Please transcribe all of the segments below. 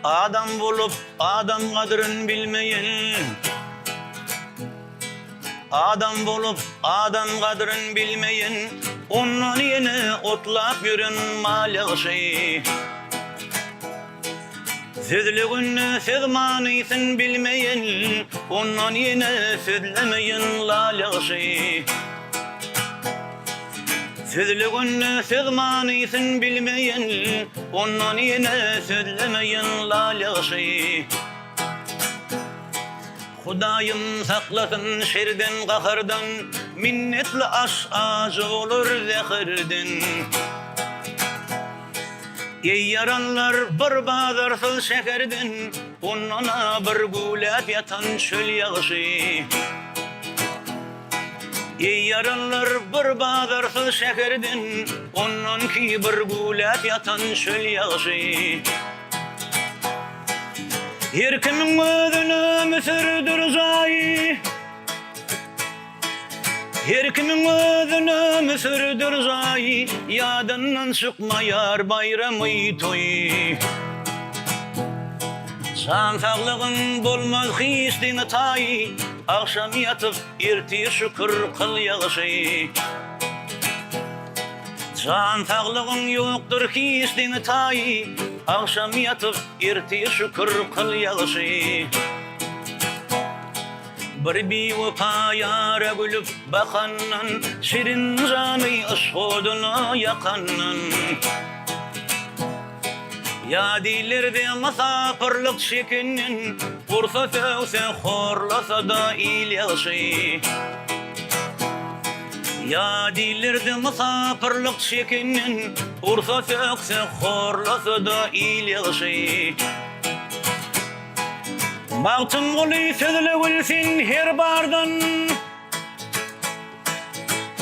Adam bolup adam gadryn bilmeýen Adam bolup adam gadryn bilmeýen Ondan ýene otlap ýören mal ýagşy. Sözlegende söz manysyn bilmeýen Ondan ýene sözlemeýen lal ýagşy. Sözlegende söz manysyn bilmeýen, Ondan ýene sözlemeýin lal ýagşy. Hudaýym saklasyn şerden gahardan, Minnetli aş ajy bolar zäherden. Eý ýaranlar bir bazarsyz şäherden, Ondan-a bir güwläp ýatan çöl ýagşy. Eý ýaranlar bir bazarsyz şäherden, Ondan ki bir güwläp ýatan çöl ýagşy. Her kimiň özüne müsürdir jaýy, Her kimiň özüne müsürdir jaýy, Ýadyndan çykmaýar baýramy, toýy. Jan saglygyň bolmaz hiç deňi taýy, Agşam ýatyp, ertir şükür kyl ýagşy. Jan saglygyň ýokdur hiç deňi taýy, Agşam ýatyp, ertir şükür kyl ýagşy. Bir biwepa ýara gülüp bakandan, Şirin jany yşk oduna ýakandan. Ýa dillerde mysapyrlyk çekenden, Ursa sögse, horlasa-da il ýagşy. Ýa dillerde mysapyrlyk çekenden, Ursa sögse, horlasa-da il ýagşy. Magtymguly sözlegil sen her bardan.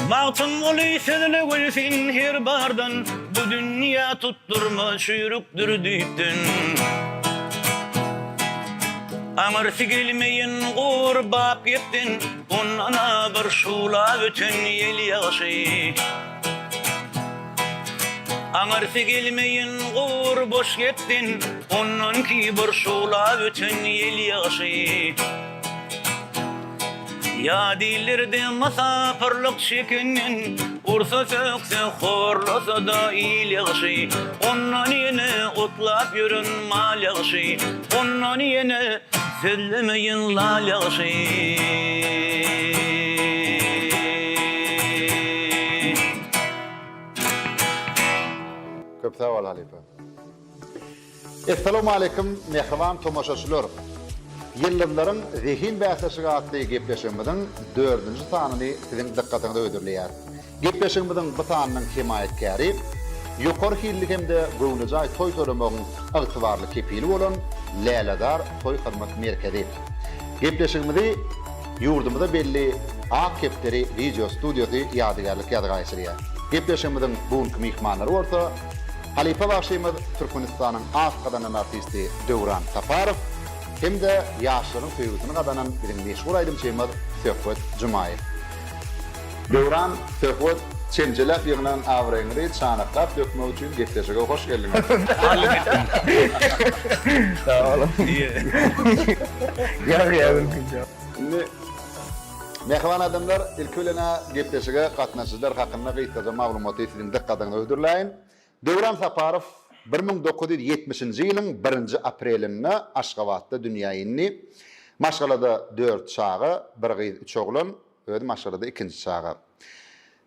Magtymguly sözlegil sen her bardan, Bu dünýä tutdurma çüýrükdir düýpden. Aňyrsy gelmeýin gor bap gepden, Ondan-a bir şugla öten ýel ýagşy. Aňyrsy gelmeýin gor boş gepden, Ondan ki bir şugla öten ýel ýagşy. Ýa dillerde mysapyrlyk çekenden, Ursa sökse, horlasa-da il ýagşy, Ondan ýene otlap ýören mal ýagşy, Ondan ýene sözlemeýin lal ýagşy. Köp sag bol halypa. Essalawmaleýkim mähriban tomaşaçylar! Ýyldyzlaryň zehin bäsleşigi atly gepleşigimiziň dördünji sanyny siziň dykgatyňyza hödürleýäris. Gepleşigimiziň bu sanynyň hemaýatkäri, ýokary hilli hem-de göwnejaý toý toýlamagyň ygtybarly kepili bolan Lälezar toý hyzmat merkezi. Gepleşigimizi ýurdumyza belli Ak kepderi wideo studiýasy ýadygärlik ýazga geçirýär. Gepleşigimiziň bu günki myhmanlary bolsa, Halypa bagşymyz Türkmenistanyň at gazanan artisti Döwran Saparow hem-de ýaşlaryň söýgüsini gazanan biziň meşhur aýdymçymyz Söhbet Jumaýew. Döwran, Söhbet, çemçeläp ýygnan abraýyňyzy çanaklap dökmek üçin gepleşige hoş geldiňiz. Sag boluň. Ýagýa gülkünç. Indi mähriban adamlar, ilki bilen-ä gepleşige gatnaşyjylar hakynda gysgaça maglumaty siziň dykgatyňyza hödürläýin. Döwran Saparow 1970-nji ýylyň birinji aprelinde Aşgabatda dünýä indi. Maşgalada dört çaga, bir gyz, üç oglan, özi maşgalada ikinji çaga.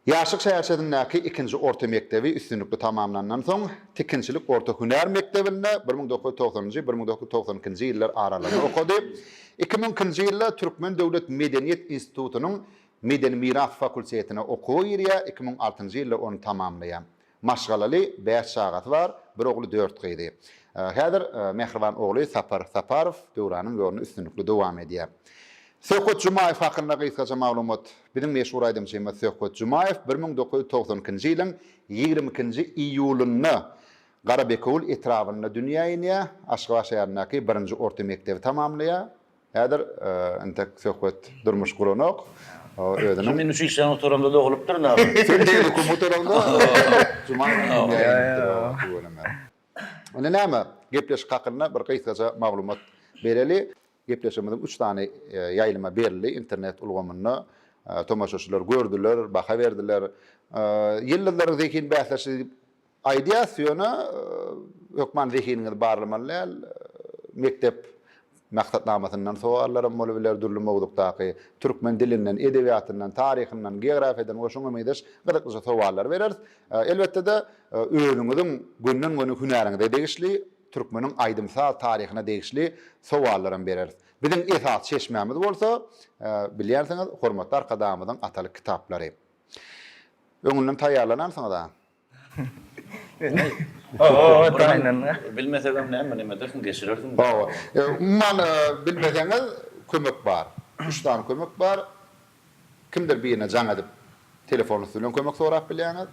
Ýaşlyk şäherçesindäki ikinji orta mekdebi üstünlikli tamamlandan soň, tikinçilik orta hünär mekdebinde 1990-njy, 1992-nji ýyllar aralygynda okady. 2002-nji ýylda Türkmen döwlet medeniýet institutynyň medeni miras fakultetine okuwa girýär, 2006-njy ýylda ony tamamlaýar. Maşgalaly, bäş çagasy bar, bir ogly, dört gyzy. Häzir mähriban ogly Sapar Saparow Döwranyň ýoluny üstünlikli dowam edýär. Söhbet Jumaýew hakynda gysgaça maglumat Biziň meşhur aýdymçymyz Söhbet Jumaýew 1992-nji ýylyň 22-nji iýulynda Garabekewül etrabynda dünýä inýär, Aşgabat şäherindäki birinji orta mekdebi tamamlaýar. Häzir entek söhbet durmuş guranok. Özüniň. Men üç işden gutaramda dogulypdyryn aga. Sen tehnikum gutaraňda Jumaýew dünýä inipdir. Indi näme? gepleşik hakynda bir gysgaça maglumat bereli. Gepleşigimiziň üç sany ýaýlyma berildi internet ulgamynda. Tomaşaçylar gördüler, baha berdiler. Ýyldyzlaryň zehin bäsleşigi diýip aýdýas, ýöne hökman zehiniňizi barlamaly däl. Mekdep maksatnamasyndan sowallaram bolubiler, dürli mowzukdaky türkmen dilinden, edebiýatyndan, taryhyndan, geografiýadan we şuňa meňzeş gyzyklyja sowallar bereris. Elbetde-de, özüňiziň gönden-göni hünäriňize degişli türkmeniň aýdym-saz taryhyna degişli sowallaram bereris. Biziň esasy çeşmämiz bolsa, bilýänsiňiz, hormatly Arkadagymyzyň atalyk kitaplary. Öňünden taýýarlanansyňyz-a? Bilmesegem näme, neme edersiň, geçirersiň. Hawa. Umuman, bilmeseňiz, kömek bar. Üç sany kömek bar. Kimdir birine jaň edip, telefon üsti bilen kömek sorap bilýäňiz.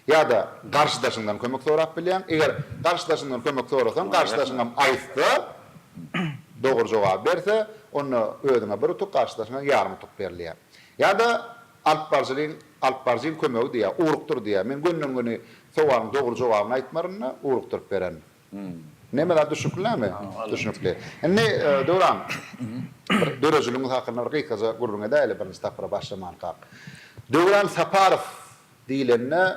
Ýa-da garşydaşyňdan kömek sorap bilýäň. Eger garşydaşyňdan kömek sorasaň, garşydaşyňam aýtsa, dogry jogaby berse, onda özüňe bir utuk, garşydaşyňa ýarym utuk berilýär. Ýa-da alypbaryjylyň, alypbaryjyň kömegi diýýär, ugrukdyr diýýär. Men gönden-göni sowalyň dogry jogabyny aýtmaryn-da, ugrukdyryp bererin. Neme zat düşnükli dälmi? Düşnükli. Indi Döwran, bir döredijiligiňiz hakynda bir gysgaça gürrüň edäýeli birinji tapgyra başlamankak. Döwran Saparow diýlende,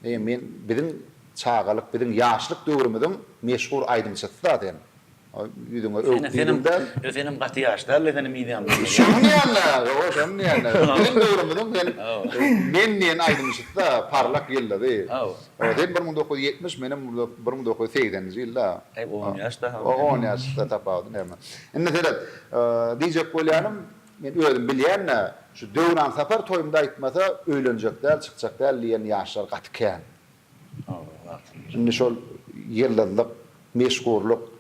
men biziň çagalyk, biziň ýaşlyk döwrümiziň meşhur aýdymçysy-da sen. Ýüzüňe öwüp diýdim däl. Ýa senem gaty ýaş däl-le senem ýüzüňe. Şony diýýän-dä, ýok, şony diýýän-dä. Biziň döwrümiziň sen men diýen aýdymçysy-da, parlak ýyldyzy. Sen 1970, menem 1980-nji ýylda. Eý, on ýaş daha. On ýaş-da tapawudy näme. Indi seret, diýjek bolýanym, men özüm bilýän-dä, şu Döwran Sapar toýumda aýtmasa, öýlenjek däl, çykjak däl diýen ýaşlar gaty kän. Indi şol ýyldyzlyk, meşhurlyk,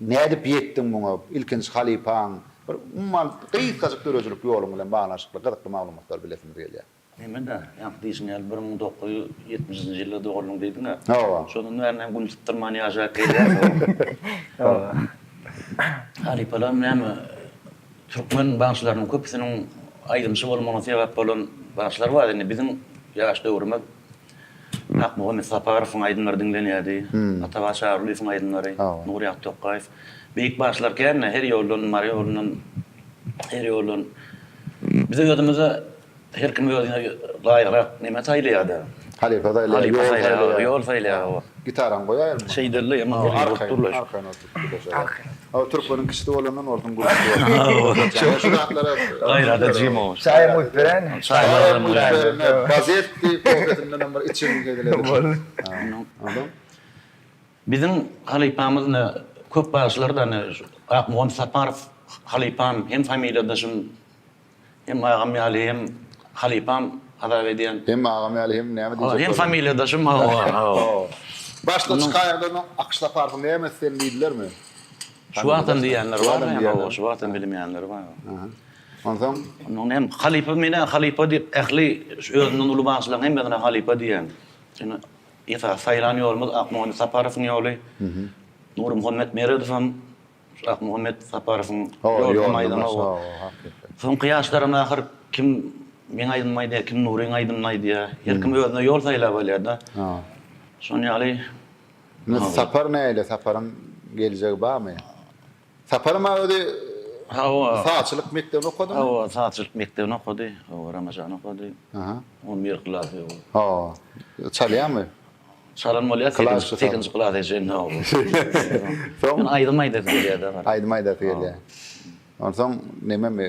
nädip ýetdiň muňa, ilkinji halypaň, bir umuman gysgajyk döredijilik ýoluň bilen baglanyşykly gyzykly maglumatlary bilesimiz gelýär. Neme-dä, ýaňky diýşiň ýaly 1970-nji ýylda doguldyň diýdiň-ä. Hawa. Şondan bäri näme gün sypdyrman ýaşap gelýäs. Hawa. Halypalarym näme, türkmen bagşylarynyň köpüsiniň aýdymçy bolmagyna sebäp bolan bagşylar bar. Indi biziň ýaş döwrümiz Akmuhammet Saparowyň aýdymlary diňlenýärdi. Atabaý Çarylyýewiň aýdymlary, Nurýagdy Tokgaýew. Beýik bagşylar kän-de, her ýoldan, Mary ýolundan, her ýoldan. Biz özümize her kim özüne laýygrak neme saýlaýar-da. Halypa saýlaýar, ýol saýlaýar. Ýol saýlaýar, hawa. Gitarany goýaýalymy? Şeýdeli, emma arkaýyn, arkaýyn oturyp gürleşeris. Hawa, türkmeniň kişisi bolandan orsuň gürrüňsi bolsun. Şu zatlara Gaýrat edjim-ow. Çaýam guýup beräýin. Çaýam guýup beräýin. Gazetti kofesindenem bir içiň hezil edip. Boldy. Onsoň? Biziň halypamyz ine köp bagşylar-da ine şu Akmuham Saparow halypam hem familiýadaşym Hem agam ýaly hem halypam hasap edýän. Hem agam ýaly hem näme diýjek Hem familiýadaşym hawa hawa. Başda çykaýaňda Akyş Saparowyň nämesi sen diýdilermi? Şu wagtam diýýänler bar hawa şu wagtam bilmeýänler bar. Onsoň? Ondan hem halypa menä halypa diýip ähli şu özümden uly bagşylaryň hemmesine halypa diýýän. Ýöne esasy saýlan ýolumyz Akmuhammet Saparowyň ýoly. Nurmuhammet Meredowam Akmuhammet Saparowyň ýolundan aýdan oba. Soňky ýaşlaram ahyr kim meň aýdymymy aýdýar, kim Nuryň aýdymyny aýdýar. Her kim özüne ýol saýlap alýar-da. Şonuň ýaly. Indi Sapar nähili? Saparyň geljegi barmy? Saparyň-a özi sazçylyk mekdebini okadymy? Hawa, sazçylyk mekdebini okady. Hawa, Ramazan okady. On bir klasy. Hawa. Çalýarmy? Çalan bolýar, sekizinji klasa çenli. Soň? Ýöne aýdym aýdasy gelýär-de. Aýdym aýdasy gelýär. Onsoň nememi,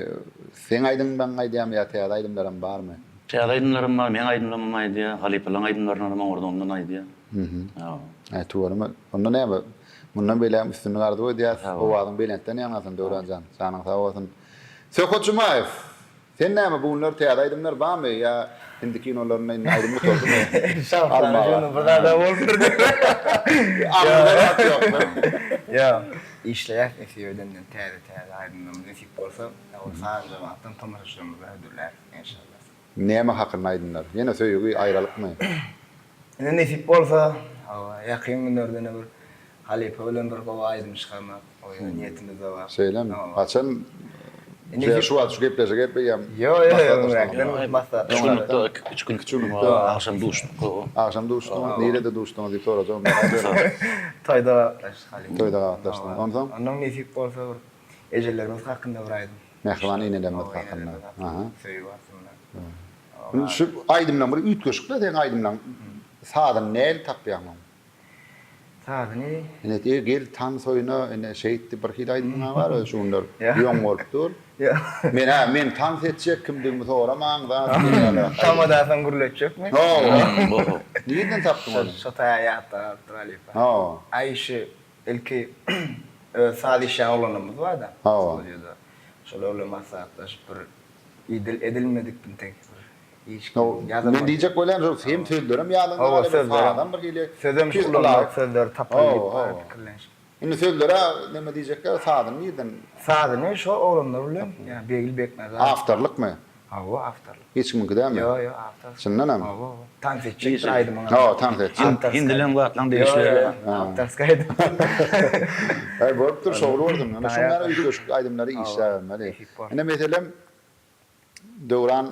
seň aýdymlaryňy aýdýarmy ýa täze aýdymlaram barmy? Täze aýdymlarym bar, meň aýdymlarymam aýdýar, halypalaryň aýdymlarynam oňurdan aýdýar. Aý, tüweleme. Onda näme, mundan beýlägem üstünlik arzuw edýäs. Owazyň belentden ýaňlansyn, Döwran jan. Janyň sag bolsun. Söhbet Jumaýew! Sen näme bu günler täze aýdymlar barmy ýa hindi kinolarynda indi aýdym gutardymy? Şahtany şunda bir zada bolupdyr. Almaga zat ýokmy? Ýok. Işleýäs nesip edenden täze täze aýdymlarymyz nesip bolsa ol sazja wagtdan tomaşaçylarymyza hödürläris enşalla. Näme hakynda aýdymlar? Ýene söýgi, aýralykmy? Indi nesip bolsa hawa ýakyn günlerde ýene bir halypa bilen bir gowy aýdym çykarmak oýa niýetimizde bar. Şeýlemi? Haçan? Ýa şu wagt şu gepleşige gelip eýýäm Ýok, ýok, öňräkden maslahat. Üç günlükde, üç gün, üç günlükde. Agşam duşduk. Agşam duşduňyz, nirede duşduňyz diýip sorajagym merak ediyorum. Toýda gabatlaşdyk halypa. Toýda gabatlaşdyňyz. Onsoň? Onnoň nesip bolsa bir ejelerimiz hakynda bir aýdym. Mähriban enelerimiz hakynda. Aha. Söýgi hakynda. Indi şu aýdymlaň bir üýtgeşik-le seň aýdymlaň sazyny nähili tapýaň oň? Sazyny. Ine e gel tans oýna ine şeýtdi bir hili aýdymyň bar özi şu günler ýoň bolup dur. Men-ä men tans etjek kimdigimi soramaň zat diýen ýaly. Tamadasaň gürletjekmi? Hawa. Nirden tapdyň ony? Şo taýa ýatda galypdyr halypa. Hawa. Aý şu ilki öz saz işýän oglanlarymyz barda studiýada. Şolar bilen maslahatlaşyp bir idil edilmedik bir tek bir hiç kim ýazylmadyk. Men diýjek bolýan şol hem sözlerem ýalandyr Hawa halypa sözlerem. sazam bir hili Sözem şu tüýs ulanmadyk ylaýyk. sözleri tapyl Hawa diýip hawa. pikirlenişip. Indi sözlere neme diýjekler sazyny nirden? Sazyny şo oglanlar bilen ýa Begli Beknazarow. Awtorlykmy? Hawa awtorlyk. Hiç kimiňki dälmi? Ýok ýok awtorlyk. Çyndanam? Hawa hawa. Tans etjek bir aýdymyň Hawa tans etjek. Hindileň zatlaň degişleri. Ýok ýok awtorskiý aýdym. Aý bolupdyr şowly bolsun. Ine şuň ýaly üýtgeşik aýdymlary işläbermeli. Ine meselem Döwran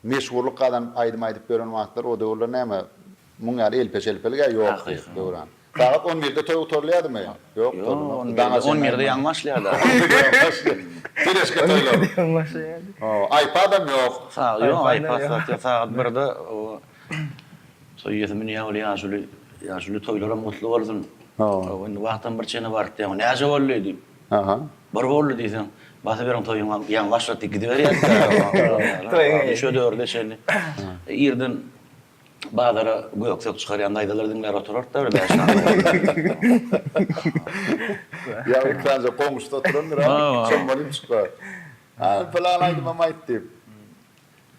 meşhurlyk gazanyp aýdym aýdyp ýören wagtlary o döwürler näme muň ýaly elpe-şelpelik-ä ýokdy Döwran. Sagat on birde toý gutarylýardymy? Ýok gutarylmazdy. Daňa Ýok, on birde ýaňy başlaýardy. On birde ýaňy başlaýardy. Teleşka toýlar. Ýaňy başlaýardy. Hawa, iPadam ýok. Ýok, iPad zat ýok. Sagat birde toý eýesi münýär ol ýaşuly. Ýaşuly toýlaram gutly bolsun. Hawa, indi wagtam bir çene barypdy. Näçe boldy diýip. Aha. Bir boldy diýseň, basyberiň toýuňam ýaňy başlady diýip gidiberýärdi. Toýuň Üçe dörde çenli. Irden bazara gök-sök çykarýan daýzalar diňläp oturardy-da bir bäş sany. Ýa bir iki sanyja goňşusy oturandyr, a, çommalyp çykar. A, pylan aýdymam aýt diýip.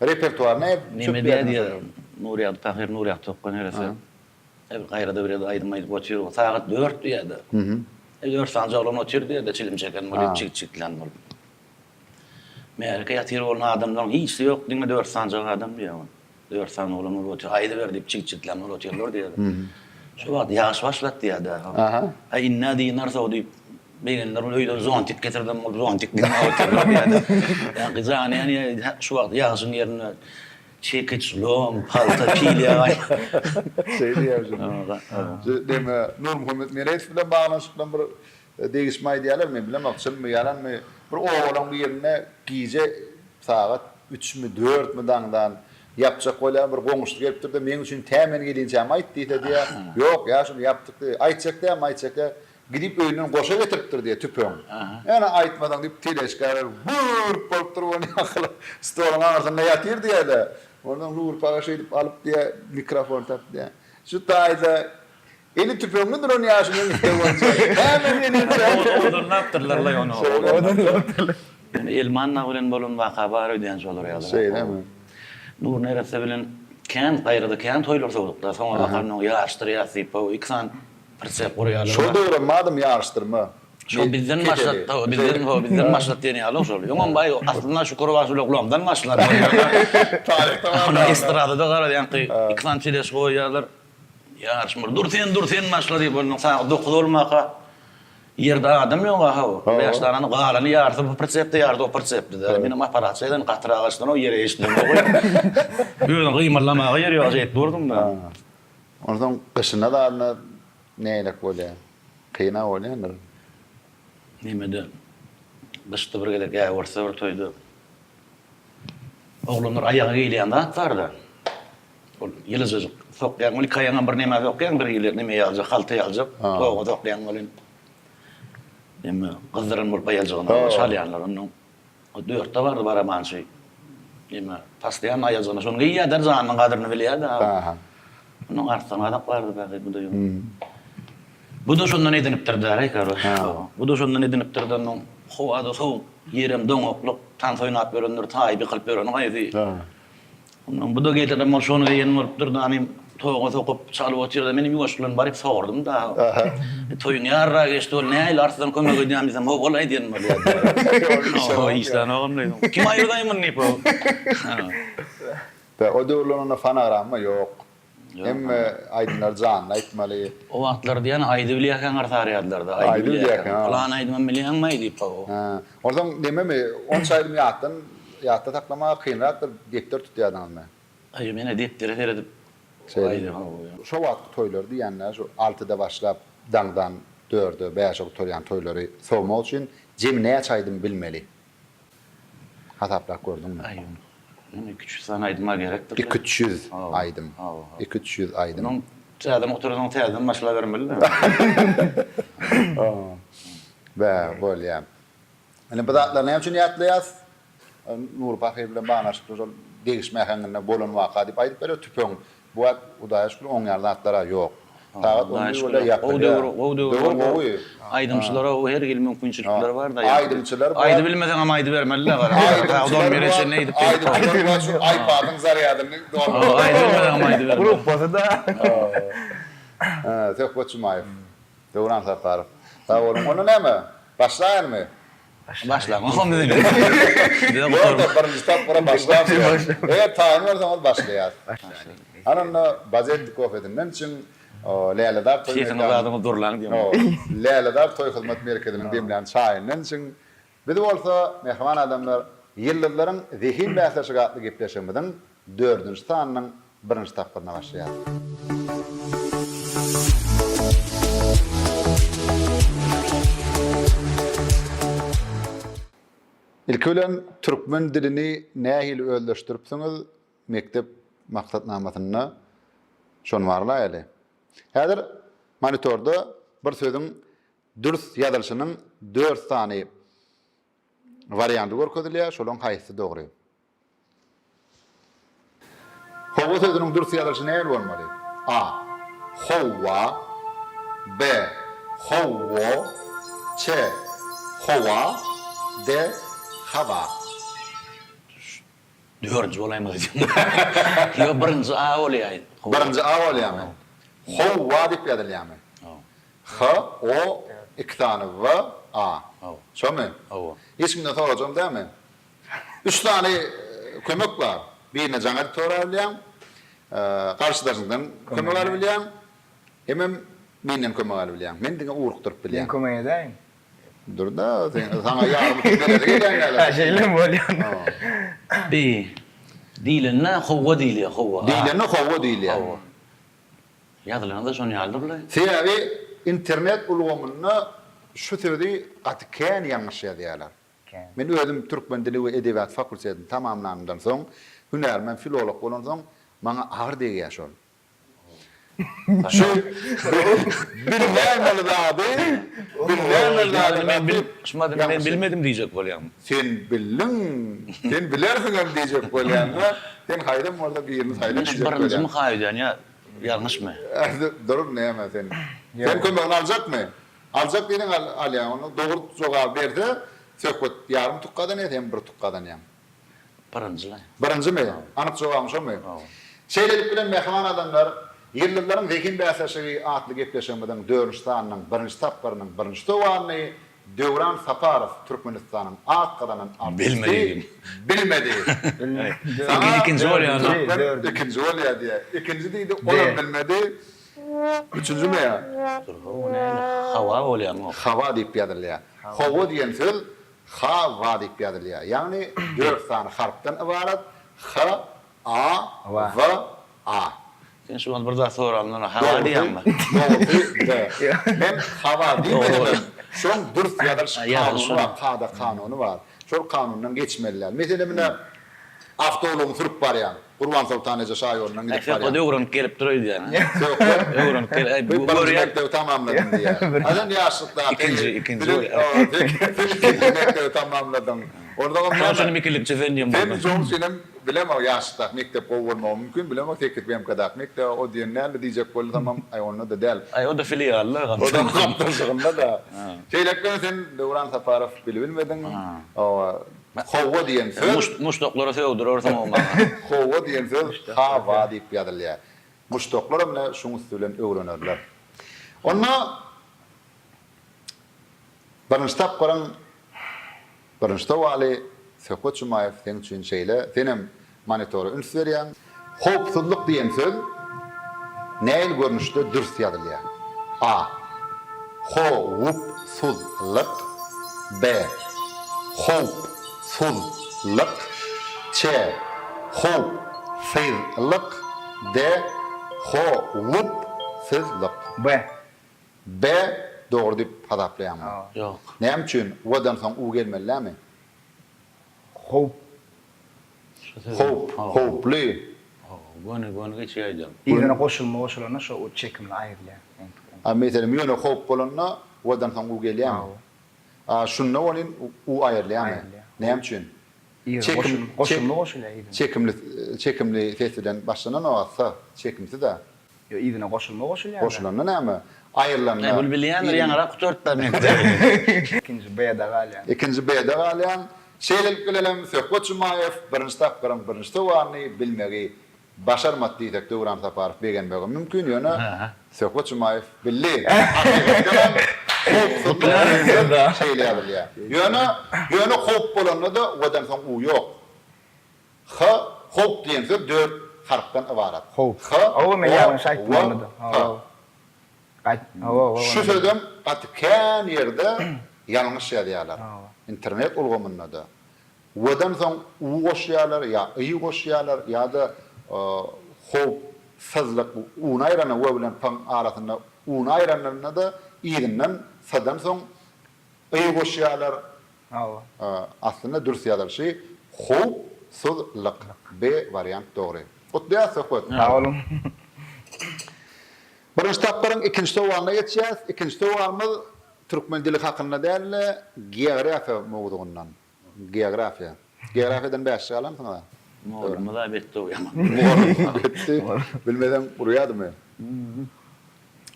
Repertuar nädip Neme diýýär diýýär, Nurýagdy pahyr Nurýagdy tokga neresse. Bir gaýrada bir ýerde aýdym aýdyp otyr. Sagat dörtdi ýa-da. Dört sany oglan otyrdy ýerde çilim çeken bolup, çig-çiglän bolup. Märeke ýatyr bolan adamlaryň hiçsi ýok, diňe dört sanjak adam diýýär ol. Dört sany oglan bolup otyr, aýdyber diýip çig-çiglän bolup otyrlar diýýär. Şo wagt ýagyş başlady diýýär-dä. Aý indi-ä dynarys-ow diýip, begenler bolup öýden zontik getirdim bolup zontik diňläp otyrlar diýýär-de. Ýaňky jany ýanýar, şu wagt ýagyşyň ýerinde Çekiç, lom, palta, pil ýaly. Şeý diýýär şu. Şu neme Nurmuhammet Meredow bilen baglanyşykly bir degişme aýdýarlar, men bilemok çynmy, ýalanmy. Bir obalaň birinde gije sagat üçmi, dörtmi daňdan ýapjak bolýar, bir goňşusy gelipdir-de, meň üçin tä men gelinçäm aýt diýse diýýär, ýok, ýa şuny ýapdyk diýýär. Aýtjak dälmi, aýtjak däl. Gidip öýünden goşa getiripdir diýýär, tüpeň. Ýöne aýtmasaň diýip, teleşka gürp bolupdyr ony ýaňky stoluň aňyrsynda ýatyr diýýär-de. Onsoň Nurpa aga şeýdip alyp diýýär, mikrofon tapyp diýýär. Şu taýda eli tüpeňli duran ýaşulyň isleg boýunça näme gelinçä. Owadanlapdyrlar-laý ony. Owadanlapdyrlar. Ýöne Elman dagy bilen bolan waka bar öýdýän şolar ýaly. Şeýlemi? Nur neresse bilen kän gaýrada kän toýlar sowduk-da. Soňa bakan oň ýaryşdyrýas diýip, iki sany Prisep gurýarlar. Şol döwrem madym ýaryşdyrma. Şol bizden başlat, hawa, bizden, hawa, bizden başlat diýen ýaly şol. Öňem baý, aslynda Şükür bagşy bilen Gulamdan başlady. Taryhda bar. Estradada garaz ýaňky iki sany teleş goýýarlar. Ýaryşma, dur sen, dur sen başla diýip, ondan sagat dokuz bolmaka ýerde adam ýok a-haw. Bäş sanany galany ýarysy bu prisepde, ýarysy o prisepde. Menem aparat şeýden gatyrak açdan o ýere eşidilenok. Özüň gymyldamaga ýer ýok, şeýdip durdum-da. Onsoň gyşyna zadyna nägilek bolýar? Kyn-a bolýandyr. Nemede, gyşda bir gezek Äwürse bir toýda oglanlar aýaga geýilýän zat bar-da. Ol ýylyjajyk sokýaň, ol iki aýagyňam bir nemä sokýaň, bir hili neme ýaljak, halta ýaljak, toga sokýaň welin, neme, gyzdyran bolup aýaljygyna çalýanlar onnoň. O dörtde bardy barabançy. Neme, postoýanno aýajygyna şony geýýärdi, janynyň gadyryny bilýärdi. Aha. Onuň arslan gazak bardy bäri, bu-da ýok. Bu-da şondan edinipdir däl-eý, karoç. Bu-da şondan edinipdir-de, onuň howa-da sowuk, ýerem doňaklyk, tans oýnap ýörendir, taýyp ýykylyp ýöreni haýsy. Ondan bu-da gelirem ol şony geýen bolupdyr, danym toga sokup çalyp otyrda menem ýuwaş bilen baryp sordum-da. Toýuň ýarra geçdi, ol nähili Arslan kömek edýän diýsem, ho-ol-aý diýen bolýar. Ho, işlänogam diýdim. Kim aýyrdaý muny diýip. O döwürler onda fonogramma ýok. Hemme aýdymlary janly aýtmaly. O wagtlar diýýän aýdy bilýärkäň arsarýardylar-da, aýdy bilýärkäň. Pylan aýdymam bilýäňmi-aý diýip hawa. Hä. Onsoň nememi, onça aýdym ýatdan, ýatda saklamaga kynrakdyr, depder tutýardyňyzmy? Aý, men-ä depdere seredip aýdym hawa. Şo wagtky toýlar diýýän-dä, şu altyda başlap, daňdan dörde, bäşe gutarýan toýlary sowmak üçin jemi näçe aýdym bilmeli? Hasaplap gördüňmi? Aý, ony 200 sany aýdym-a gerekdir. 200 aýdym. 200 aýdym. Onuň täzeden otursaň täzeden başlabermeli-dä. Bä, bolýa. Indi bu zatlary näme üçin ýatlaýas? Nury pahyr bilen baglanyşykly şol degişme äheňinde bolan waka diýip aýdyp berýär. Tüpeň Bu wagt Hudaýa şükür oň ýaly zatlar-a ýok. Sagat on bir bolýar ýapylýar. Gowy döwür, gowy döwür. Gowy. Aýdymçylara her hili mümkinçilikler bar-da. Aýdymçylar bu wagt. Aýdybilmeseňem aýdybermeli-dä gara. Sagat on bire çenli aýdyp gelip. Aýdymçylar bu wagt şu iPad-yň zarýadyny dolduryp. Aýdybilmeseňem aýdybermeli. Gruppasy-da. Söhbet Jumaýew. Döwran Saparow. Sag boluň. Onda näme? Başlaýalymy? Başlaň oňa bizi. Ýok-da, birinji tapgyra başlap Eger taýyn bolsaňyz başlaýas. Hany onda Bazetti kofesinden içiň, Lälezar toý Sesiňiz zadyňyz durlaň diýen. Lälezar toý hyzmat merkeziniň demlän çaýyndan içiň. Biz bolsa, mähriban adamlar, Ýyldyzlaryň zehin bäsleşigi atly gepleşigimiziň dördünji sanynyň birinji tapgyryna başlaýarys. Ilki bilen türkmen dilini nähili özleşdiripsiňiz mekdep maksatnamasynda şony barlaýaly. Häzir monitorda bir sözüň dürs ýazylyşynyň dört sany wariandy görkezilýär, şolaryň haýsysy dogry? Howa sözüniň dürs ýazylyşy nähili bolmaly? A. Howwa B. Howwo C. Howa D. Hawa. Dördünji bolaýmaly diýdim. Ýok, birinji A bolýar. Birinji A bolýarmy? Howwa diýip ýazylýarmy? H, O, iki sany W, A. Şomy? Hawa. Hiç kimden sorajagym dälmi? Üç sany kömek bar. Birine jaň edip sorap bilýäň, garşydaşyňdan kömek alyp bilýäň, hemem menden kömek alyp bilýäň. Men diňe ugrukdyryp bilýän. Men kömek edäýin. Dur-da, sen saňa ýarym utuk bereli gelýän ýaly. Hä, şeýlemi bolýar? Bi, diýlende howwa diýilýär, howwa. Diýlende howwa diýilýär. Howwa. Ýazylanda-da şony ýalydyr-laý. Sebäbi internet ulgamynda şu sözi gaty kän ýalňyş ýazýarlar. Men özüm türkmen dili we edebiýaty fakultetini tamamlanymdan soň, hünärmen filolog bolansoň, maňa agyr degýär şol. Şu bilmäýmeli zady, bilmäýmeli zady Men bil, şumat men bilmedim diýjek bolýaň. Sen bildiň, sen bilersiňem diýjek bolýan-da, sen haýsam bolsa birini saýla Men şu diýjek bolýan. birinjimi haýydýan ýa ýalňyşmy? Dur näme sen. Sen kömegini aljakmy? Aljak diýseň alýaň. Onda dogry jogaby berse, Söhbet ýarym utuk gazanýar, sen bir utuk gazanýaň. Birinji-le. Birinjimi? Anyk jogabyň şomy? Hawa. Şeýlelik bilen, mähriban adamlar, Ýyldyzlaryň zehin bäsleşigi atly gepleşigimiziň dördünji sanynyň birinji tapgyrynyň birinji sowalyny Döwran Saparow, Türkmenistanyň at gazanan artisti bilmedi. Saňa ikinji bolýar. Ikinji bolýar diýýär. Ikinji diýdi, olam bilmedi. Üçünjimi ýa? Dur, o näme? Hawa bolýarmy o? Hawa diýip ýazylýar. Hawa diýen söz ha-wa diýip ýazylýar. Ýagny dört sany harpdan ybarat, h, a, w, a. Sen şu wagt bir zat soramdan hawa diýýäňmi? Dogrusy, D. Men hawa diýmedimem. Şoň dürs ýazylyş kanuny bar, kada-kanuny bar. Şol kanundan geçmeli däl. Meselem, ine, awtoulagyňy sürüp barýaň. Gurbansoltan eje şaýolundan gidip barýaň. Söhbet öwrenip gelipdir öýdýän. Söhbet. Öwrenip gel. Bu birinji mekdebi tamamladym diýýär. A sen ýaşlykdaky. Ikinji, ikinji. Sen ikinji mekdebi tamamladyň. Onsoňam näme? Şonuň üçinem ikilikçi sen diýen boldum. Sen şonuň üçinem bilemok ýaşlykdaky mekdep gowy bolmagy mümkin, bilemok 8 BMK-daky mekdep o diýen däldi diýjek bolsamam, aý onda-da däl. Aý o-da filially O-da gapdaljygynda-da. Şeýlelik bilen sen Döwran Saparow bilibilmediň. Howwa diýen söz. Muşdaklara sögdürersiň o maňa. Howwa diýen söz ha-wa diýip ýazylýar. Muşdaklaram ine şuň üsti bilen öwrenerler. Onda birinji tapgyryň birinji sowaly Söhbet Jumaýew seň üçin şeýle, senem monitora üns berýäň. Howpsuzlyk diýen söz. nähili görnüşde dürs ýazylýar? A. Ho-wup-suz-lyk B. Howp-suz-lyk C. Howp-syz-lyk D. Ho-wup-syz-lyk B. B. Dogry diýip hasaplaýaňmy? Ýok. Näme üçin? W-dan soň U gelmeli dälmi? Howp. Howp, howply. Göni, göni geçýär. Yzyna goşulma goşulanda şo u çekimli aýrylýar. A meselem ýöne howp bolanda w-dan soň u gelýärmi? A şunda welin u aýrylýarmy? Aýrylýar. Näme üçin? Yzyna goşulma goşulýar yzyna. Çekimli, çekimli ses bilen başlananok a s, çekimsiz-ä. Ýok, yzyna goşulma goşulýar-da. Goşulanda näme? Aýrylanda. Bul bilýändir, ýaňyrak gutartda mekdebi. Ikinji B-de galýan. Ikinji B-de galýan. Şeýlelik bilenem Söhbet Jumaýew birinji tapgyryň birinji sowalyny bilmegi başarmady diýsek Döwran Saparow begenmegem mümkin, ýöne Söhbet Jumaýew bildi. Hakykatdanam howpsuzlyk diýen söz şeýle ýazylýar. Ýöne, ýöne howp bolanda-da w-den soň u ýok. H, howp diýen söz dört harpdan ybarat. Howp. H, O, Hawa, men ýalňyş aýtdym W, onda-da. P. Hawa. Gaýt, hawa, hawa. Şu sözem gaty kän ýerde ýalňyş ýazýarlar. Hawa. Internet ulgamynda-da. W-dan soň U goşýarlar ýa Y goşýarlar ýa-da howp syzlyk U-ny aýranda W bilen P-iň arasynda U-ny aýranlarynda-da yzyndan S-dan soň Y goşýarlar. Hawa. Aslynda dürs ýazylyşy howp-suz-lyk. B wariant dogry. Gutlaýas Söhbet. Sag boluň. Birinji tapgyryň ikinji sowalyna geçýäs. Ikinji sowalymyz türkmen dili hakynda däl-de, geografiýa mowzugyndan. Geografiýa. Geografiýadan bäşlik alansyňyz-a? Mugallymyz-a betdi o ýaman. Mugallym betdi. Bilmeseň urýadymy?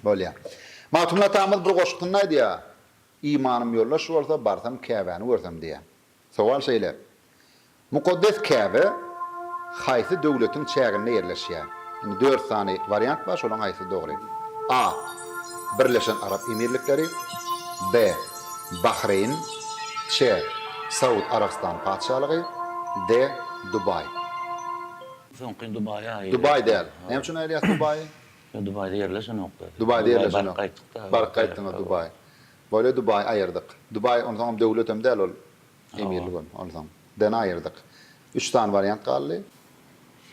Bolýa. Magtymguly atamyz bir goşgusynda aýdýar, Imanym ýoldaş bolsa, barsam Käbäni görsem diýýär. Sowal şeýle, Mukaddes Käbe haýsy döwletiň çäginde ýerleşýär? Indi dört sany wariant bar, şolaryň haýsysy dogry? A. Birleşen Arap Emirlikleri B. Bahreýn C. Saud Arabystany Patyşalygy D. Dubaý. Soňky Dubaýa aýyrýas. Dubaý däl. Näme üçin aýyrýas Dubaýy? Ýok Dubaýda ýerleşenokda. Dubaýda ýerleşenok. Baryp gaýtdykda. Baryp gaýtdyňyz Dubaý. Bolýa Dubaýy aýyrdyk. Dubaý onsoňam döwletem däl ol emirlik ol onsoň. D-ni aýyrdyk. Üç sany wariant galdy.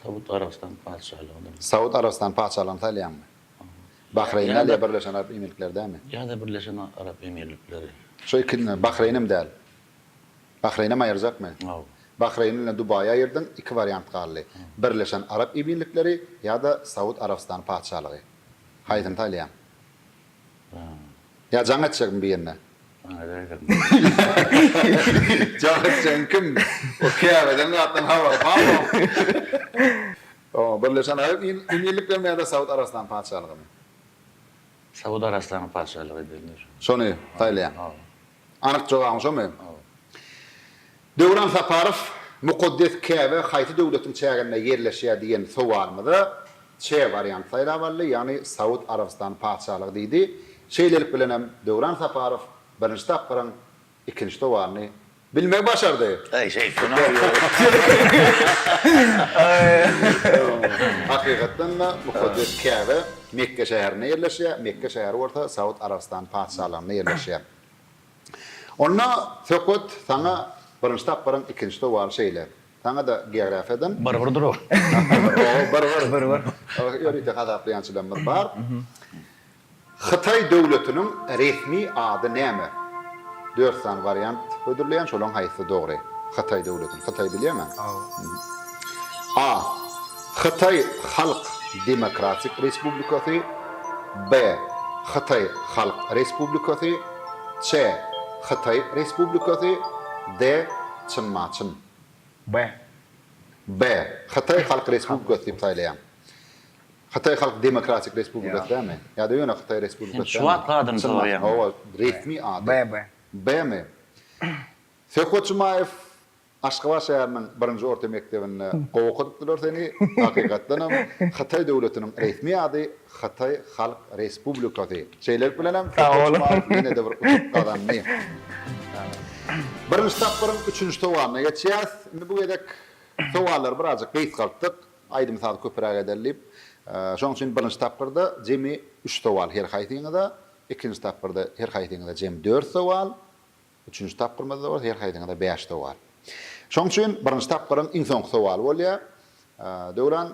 Saud Arabystan patyşalygydyr. Saud Arabystan patyşalygyny saýlaýaňmy? Bahreýn däl ýa Birleşen Arap Emirlikleri dälmi? Ýa-da Birleşen Arap Emirlikleri. Şo ikisini Bahreýnem däl. Bahreýnem aýyrjakmy? Hawa. Bahreýn bilen Dubaýy aýyrdyň, iki wariant galdy. Birleşen Arap Emirlikleri ýa-da Saud Arabystany patyşalygy. Haýsyny saýlaýaň? Ýa jaň etjekmi birine? Jaň edäýseň. Jaň etjegiň kim? O Käbeden zatdan habary barmy? Birleşen Arap Emirliklerimi ýa-da Saud Arabystany patyşalygymy? Saud Arabystany patyşalygy diýilýär. Şony saýlaýaň. Anyk jogabyň şomy? Döwran Saparow Mukaddes Käbe haýsy döwletiň çäginde ýerleşýär diýen sowalymyza Ç warianty saýlap aldy, ýagny Saud Arabystany Patyşalygy diýdi. Şeýlelik bilenem Döwran Saparow birinji tapgyryň ikinji sowalyny bilmegi başardy. Äý şeýtgin-ow. Hakykatdan-da Mukaddes Käbe Mekge şäherinde ýerleşýär, Mekge şäheri bolsa Saud Arabystany Patyşalygynda ýerleşýär. Onda Söhbet saňa birinji tapgyryň ikinji sowaly şeýle. Saňa-da geografiýadan. Bir-bir durar. Hawa, bir-bir. Bir-bir. Ýörite hasaplaýançylarymyz bar. Hytaý döwletiniň resmi ady näme? Dört sany wariant hödürleýän, şolaryň haýsysy dogry? Hytaý döwletiniň. Hytaý bilýäňä? Hawa. A. Hytaý Halk Demokratik Respublikasy B. Hytaý Halk Respublikasy C. Hytaý Respublikasy D. Çyn-maçyn. B. B. Hytaý Halk Respublikasy diýip saýlaýaň. Hytaý Halk Demokratik Respublikasy dälmi? Ýa-da ýöne Hytaý Respublikasy Sen şu wagt adyny soraýaň. Hawa, resmi ady. B. B. B-mi? Söhbet Jumaýew Aşgabat şäheriniň birinji orta mekdebinde gowy okadypdylar seni. Hakykatdanam, Hytaý döwletiniň resmi ady Hytaý Halk Respublikasy. Şeýlelik bilenem, Söhbet Jumaýew ýene-de bir utuk gazandy. Birinji tapgyryň üçünji sowalyna geçýäris. Indi bu gezek sowallary birazjyk gysgaltdyk. Aýdym-saz köpräk edeli diýip. Şonuň üçin birinji tapgyrda jemi üç sowal her haýsyňyza, ikinji tapgyrda her haýsyňyza jemi dört sowal, üçünji tapgyrymyzda bolsa her haýsyňyza bäş sowal. Şonuň üçin birinji tapgyryň iň soňky sowaly bolýar. Döwran,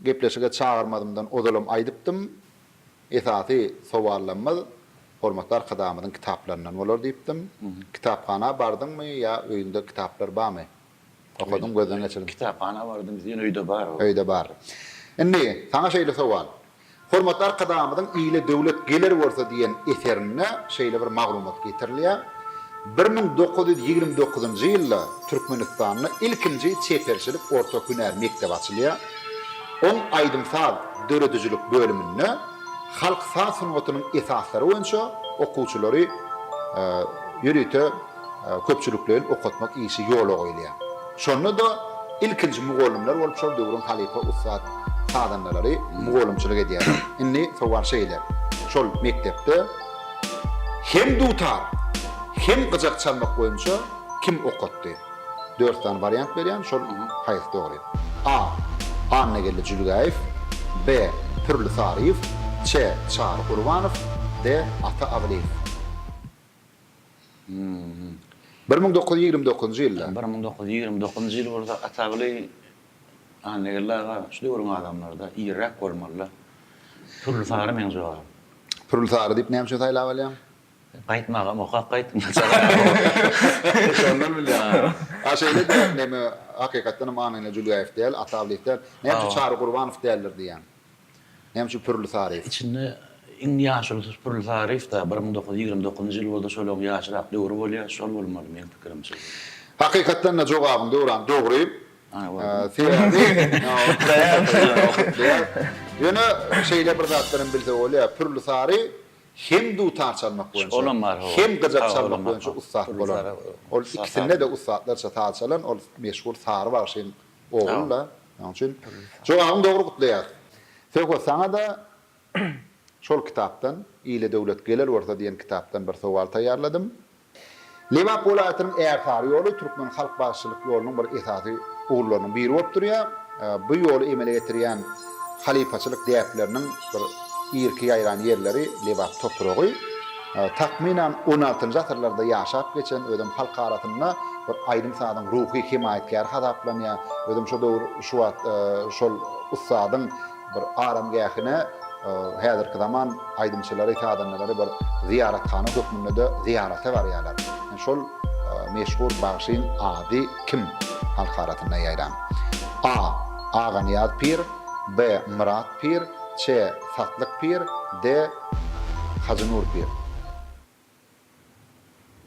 gepleşige çagyrmazymdan ozalam aýdypdym, esasy sowallamyz hormatly Arkadagymyzyň kitaplaryndan bolar diýipdim. Kitaphana bardyňmy ýa öýüňde kitaplar barmy? Okadyň, gözden geçirdiň. Kitaphana bardym, ýöne öýde bar. Öýde bar. Indi, saňa şeýle sowal. Hormatly Arkadagymyzyň Ile döwlet geler bolsa diýen eserinde şeýle bir maglumat getirilýär, 1929-njy ýylda Türkmenistanda ilkinji çeperçilik orta hünär mekdebi açylýar. Oň aýdym-saz döredijilik bölüminde halk saz sungatynyň esaslary boýunça okuwçylary ýörite köpçülikleýin okatmak işi ýola goýulýar. Şonda-da ilkinji mugallymlar bolup şol döwrüň halypa ussat sazandalary mugallymçylyk edýärler. Indi sowal şeýle, şol mekdepde hem dutar, hem gyjak çalmak boýunça kim okatdy? Dört sany wariant berýän, şol haýsy dogry? A. Annageldi Jülgäýew B. Pürli Saryýew C. Çary Gurbanow D. Ata Abylyýew. 1929-njy ýylda. 1929-njy ýyl bolsa Ataguly Annageldi aga şu döwrüň adamlary-da irräk bolmaly-da. Pürli Sary meň jogabym. Pürli Sary diýip näme üçin saýlap alýaň? Gaýtmagam okap gaýtdym. Şondan bilýän. A şeýle-de neme hakykatdan hem Annageldi Jülgäýew däl, Ata Ablyýew däl. Näme üçin Çary Gurbanow däldir diýýäň? Näme üçin Pürli Saryýew? Içinde iň ýaşulusy Pürli Saryýew-da, 1929-njy ýyl bolsa şolaryň ýaşrak döwri bolýar, şol bolmaly meň pikirimçe. Hakykatdan-da jogabyň Döwran dogry. Sebäbi Gutlaýan. Ýöne şeýle bir zatlaram bilse bolýar, Pürli Sary hem dutar çalmak boýunça, hem gyjak çalmak boýunça ussat bolan. Ol ikisinde-de ussatlarça saz çalan, ol meşhur Sary bagşyň Ogul-da, şonuň üçin jogabyň dogry gutlaýas. Söhbet saňa-da şol kitapdan, Ile döwlet geler bolsa diýen kitapdan bir sowal taýýarladym. Lebap welaýatynyň Ärsary ýoly türkmen halk bagşyçylyk ýolunyň bir esasy ugurlarynyň biri bolup durýar. Bu ýoly emele getirýän halypaçylyk däpleriniň bir irki ýaýran ýerleri Lebap topragy. Takmynan on altynjy asyrlarda ýaşap geçen, özem halk arasynda bir aýdym-sazyň ruhy hemaýatkäri hasaplanýar. Özem şo döwür, şu wagt şol ussadyň bir aramgähine häzirki zaman aýdymçylary, sazandalary bir zyýarathana hökmünde-de zyýarata barýarlar. Şol meşhur bagşyň ady kim halk arasynda ýaýran? A. Aganyýaz pir, B. Myrat pir, C. Satlyk pir, D. Hajynur pir.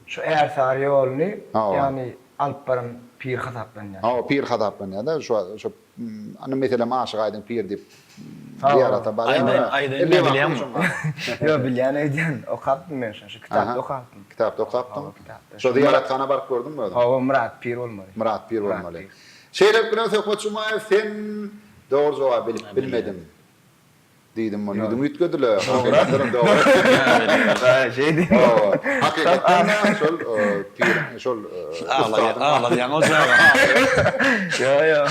Şu Ärsary ýoluny, ýagny alyp baran pir hasaplanýar. Hawa, pir hasaplanýar-da. Şu şu indi meselem Aşyk Aýdyň pir diýip zyýarata barýar. Aýdaýyn, aýdaýyn, bilýäňmi? Ýok, bilýän öýdýän. Okapdym men şony, şu kitapda okapdym. Kitapda okapdyň? Şo zyýarathana baryp gördüňmi özüň? Hawa, Myrat pir bolmaly. Myrat pir bolmaly. Şeýlelik bilen Söhbet Jumaýew sen dogry jogaby bilip bilmediň. Diýdim muny ýüzüň üýtgedile. Hakykatdanam dogry. Şeý diýdim. Hawa. Hakykatdan şol pir şol ussadyň Aglaýaň ol çaga. Ýo ýo.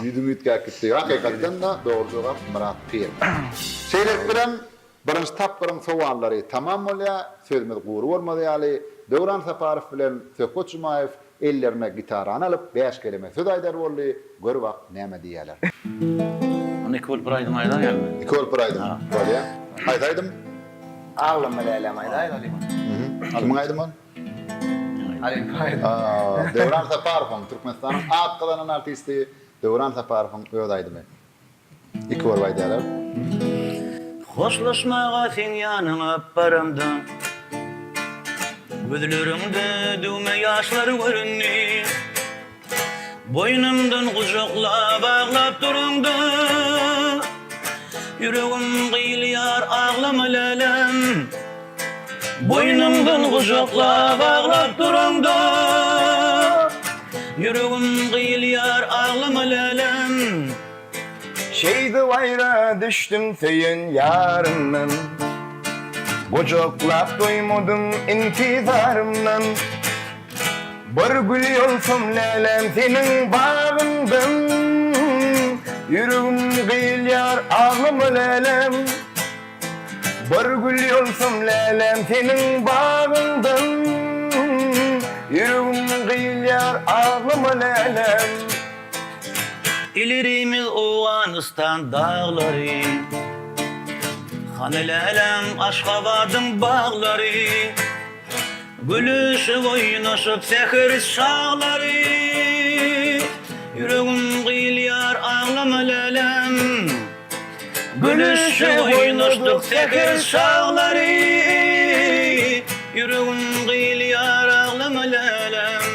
Ýüzüň üýtgäp gitdi. Hakykatdan-da dogry jogap Myrat pir. Şeýlelik bilen birinji tapgyryň sowallary tamam bolýar. Sözümiz gury bolmaz ýaly Döwran Saparow bilen Söhbet Jumaýew Ellerine gitarany alyp, bäş keleme söz aýdar boldy, gör bak, näme diýýäler. Onda iki bolup bir aýdym aýdaýalymy? Iki bolup bir aýdym. Bolýa. Haýsy aýdym? Aglama läläm aýdaýalymy? Kimiň aýdymy ol? Halypa aýdymy. Döwran Saparowyň, Türkmenistanyň at gazanan artisti Döwran Saparowyň öz aýdymy. Iki bolup aýdýarlar. Hoşlaşmaga seň ýanyňa baramda, Gözleriňde düwme ýaşlar göründi. Boýnumdan gujaklap aglap duraňda, Ýüregim gyýylýar aglama läläm. Boýnumdan gujaklap aglap duraňda, Ýüregim gyýylýar aglama läläm. Şeýdip aýra düşdüm söýen ýarymdan, Gujaklap doýmadym intizarymdan. Bir gül ýolsam läläm seniň bagyňdan. Ýüregim gyýylýar aglama lälem. Bir gül ýolsam lälem seniň bagyňdan. Ýüregim gyýylýar aglama lälem. Ilerimiz Owganystan daglary. Hany lälem Aşgabadyň baglary. Gülüşip oýnaşyp säher çaglary. Ýüregim gyýylýar aglama lälem. Gülüşip oýnaşdyk säher çaglary. Ýüregim gyýylýar aglama lälem.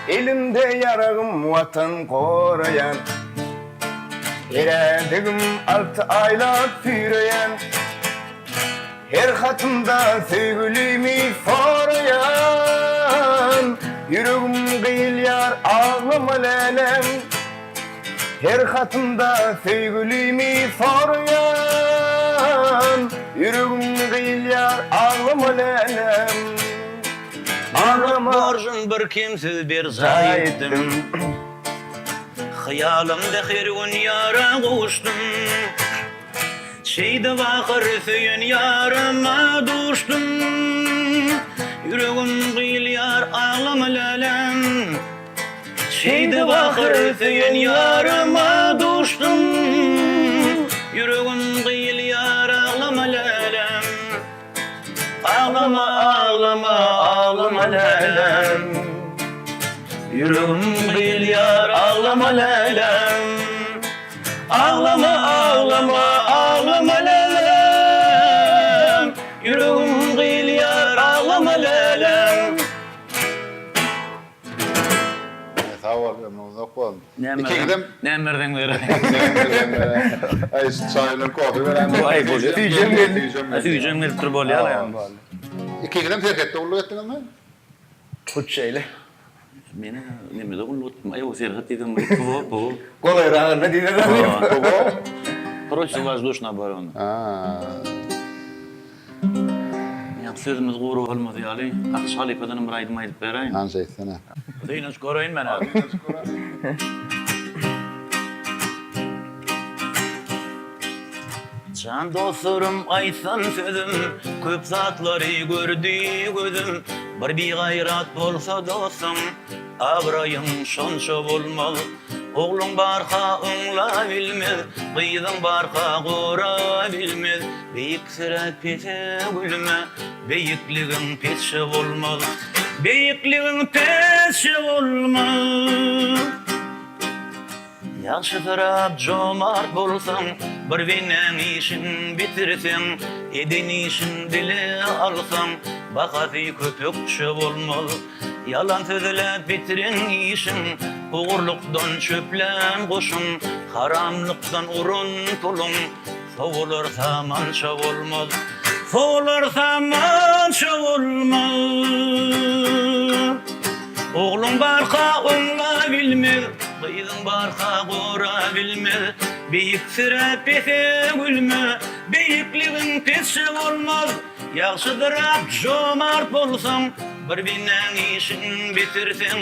Elimde ýaragym Watan goraýan. Her ädigim alty aýlap süýreýän. Her hatymda söýgülimi soraýan. Ýüregim gyýylýar aglama läläm. Her hatymda söýgülimi soraýan. Ýüregim gyýylýar aglama läläm. Aglama. Borjum bir kemsiz berjaý etdim. Hyýalymda her gün ýara gowuşdym. Şeýdip ahyr söýen ýaryma duşdum. Ýüregim gyýylýar aglama läläm. Şeýdip ahyr söýen ýaryma duşdum. Ýüregim gyýylýar aglama läläm. Aglama, aglama, aglama läläm. Ýüregim gyýylýar, aglama läläm. Aglama, aglama, aglama läläm. Ýüregim gyýylýar, aglama läläm. Sag bol, ömrüň uzak bolsun. Ikiňizem Näme berseň beräý. Näme berseň beräý. Aý, şu çaý bilen kofe beräýme. Aý, bolýar. Süýjem geldi. Süýjem gelipdir bolýar. Ikiňizem serhetde gulluk etdiňizmi? Hut şeýle. Men nemede gulluk etdim. Aý, o serhet diýseň, PWO, PWO. Golaýragynda diýseň. PWO? Protiwozdušna oborona. Ýa sözümiz gury bolmaz ýaly, Akyş halypadanam bir aýdym aýdyp beräýiň. Hany şeýtsene. Synanyşyp göreýin men häzir. Jan dostlarym aýtsam sözüm, Köp zatlary gördi gözüm. Bir bigaýrat bolsa dostuň, Abraýyň şonça bolmaz. Ogluň barka oňlabilmez, Gyzyň barka gorabilmez. Beýiksirä pese gülme, Beýikligiň pesçe bolmaz. Beýikligiň pesçe bolmaz. Ýagşysyrap jomart bolsaň, Bir bendäň işin bitirseň, Eden işin dile alsaň, Bahasy köpükçe bolmaz. Ýalan sözläp bitiren işiň, Ogurlykdan çöplän goşuň, Haramlykdan uran puluň, Sowular samança bolmaz. Sowular samança bolmaz. Ogluň barka oňlabilmez, Gyzyň barka gorabilmez. Beýiksirä pese gülme, Beýikligiň pesçe bolmaz. Ýagşydyrap jomart bolsaň, Bir bendäň işin bitirseň,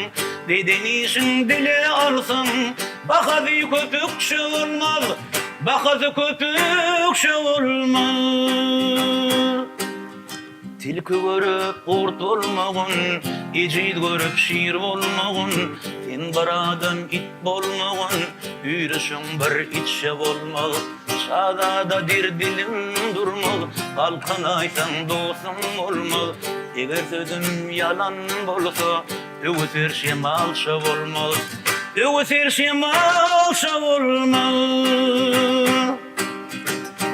Beden işiň dile alsaň, Bahasy köpükçe bolmaz, Bahasy köpükçe bolmaz. Tilki görüp gurt bolmagyn, Ejiz görüp şir bolmagyn, Sen bir adam it bolmagyn, Üýrüşiň bir itçe bolmaz. Şazada dir diliň durmaz, Galkanaýsaň dostuň bolmaz. Eger sözüm ýalan bolsa, Öwüser şemalça bolmaz. Öwüser şemalça bolmaz.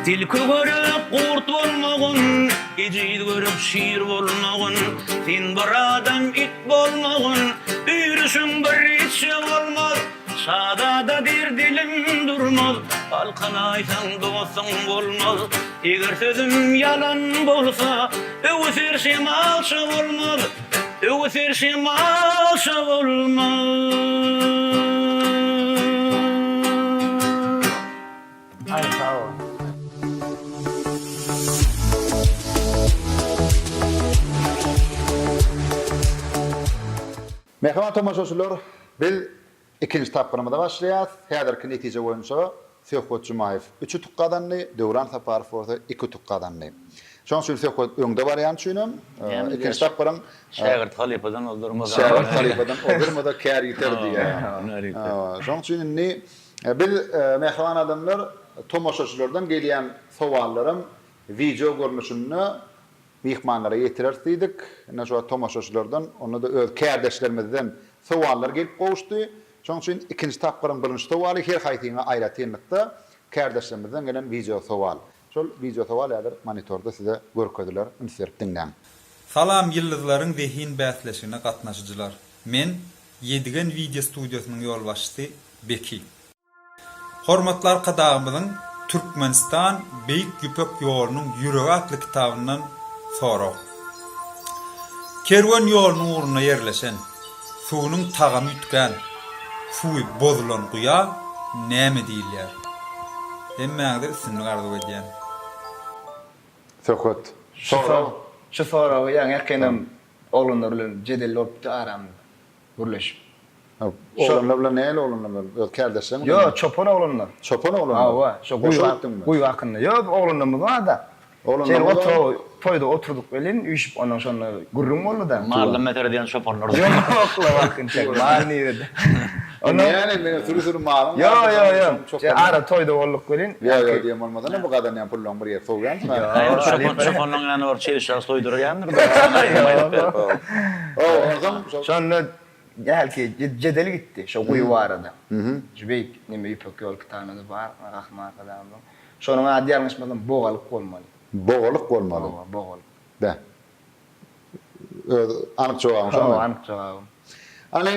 Tilki görüp gurt bolmagyn, Ejiz görüp şir bolmagyn. Sen bir adam it bolmagyn, Üýrüşiň bir itçe bolmaz. Şazada bir dilim durmaz, Galkanaýsaň dostuň bolmaz. Eger sözüm ýalan bolsa, Öwüser şemalça bolmaz, Öwüser şemalça bolmaz. Aý sag bol. Mähriban tomaşaçylar, biz. ikinji tapgyrymyza başlaýas. Häzirki netije boýunça Söhbet Jumaýew üç utuk gazandy, Döwran Saparow bolsa iki utuk gazandy. Şonuň üçin Söhbet öňde barýany üçinem ikinji tapgyryň Şägirt halypadan ozdurmasa. Şägirt halypadan ozdurmasa kär ýiter diýýär. Şonuň üçin indi biz mähriban adamlar tomaşaçylardan gelýän sowallaram wideo görnüşinde myhmanlara ýetireris diýdik. Ine şu wagt tomaşaçylardan, onda-da öz kärdeşlerimizden sowallar gelip gowuşdy. Şonuň üçin ikinji tapgyryň birinji sowaly her haýsyňa aýratynlykda kärdeşlerimizden gelen wideo sowal. Şol wideo sowal häzir monitorda size görkeziler, üns berip diňläň. Salam Ýyldyzlaryň zehin bäsleşigine gatnaşyjylar. Men Ýedigen wideo studiýasynyň ýolbaşçysy Beki. Hormatly Arkadagymyzyň Türkmenistan, Beýik Ýüpek ýolunyň ýüregi atly kitabyndan sorag. Kerwen ýolunyň ugrunda ýerleşen, suwunyň tagamy üýtgän, suwy bozulan guýa näme diýilýär? Hemmäňize üstünlik arzuw edýän. Söhbet. Sorag. Şu soragy ýaňy ýakynam oglanlar bilen jedel bolupdy aramyzda. Gürleşip. Oglanlar bilen nähili oglanlar bilen? Öz kärdeşleriň bilenmi? Ýok, çopan oglanlar. Çopan oglanlar? Hawa, şo guýy guýy hakynda. Ýok, oglanlarymyz bar-da. Oglanlarymyz bar. Şeýle toýda oturdyk welin, üýşüp ondan şonda gürrüň boldy-da. Maldan beter edýän çopanlar. Ýok, la wagtynça mal nirede. Onda näme, meniň sürü-sürü malym bar. Ýok, ýok, ýok. Ara toýda bolduk welin. Ýok, ýok diýen bolmasa, bu gazanýan pullaryň bir ýeri sowýansyň. Ýok, çopanlaryň ýanyna baryp çebişek soýdurýandyr. Şonda hälki jedel gitdi şo guýy barada. Şu beýik neme Ýüpek ýol kitabynda bar, Gahryman Arkadagymyzyň. Şonuň ady ýalňyşmasam Bogalyk bolmaly. Bogalyk bolmaly. Hawa, Bogalyk. Beh. Öz anyk jogabyň şomy? Hawa, anyk jogabym. Hany,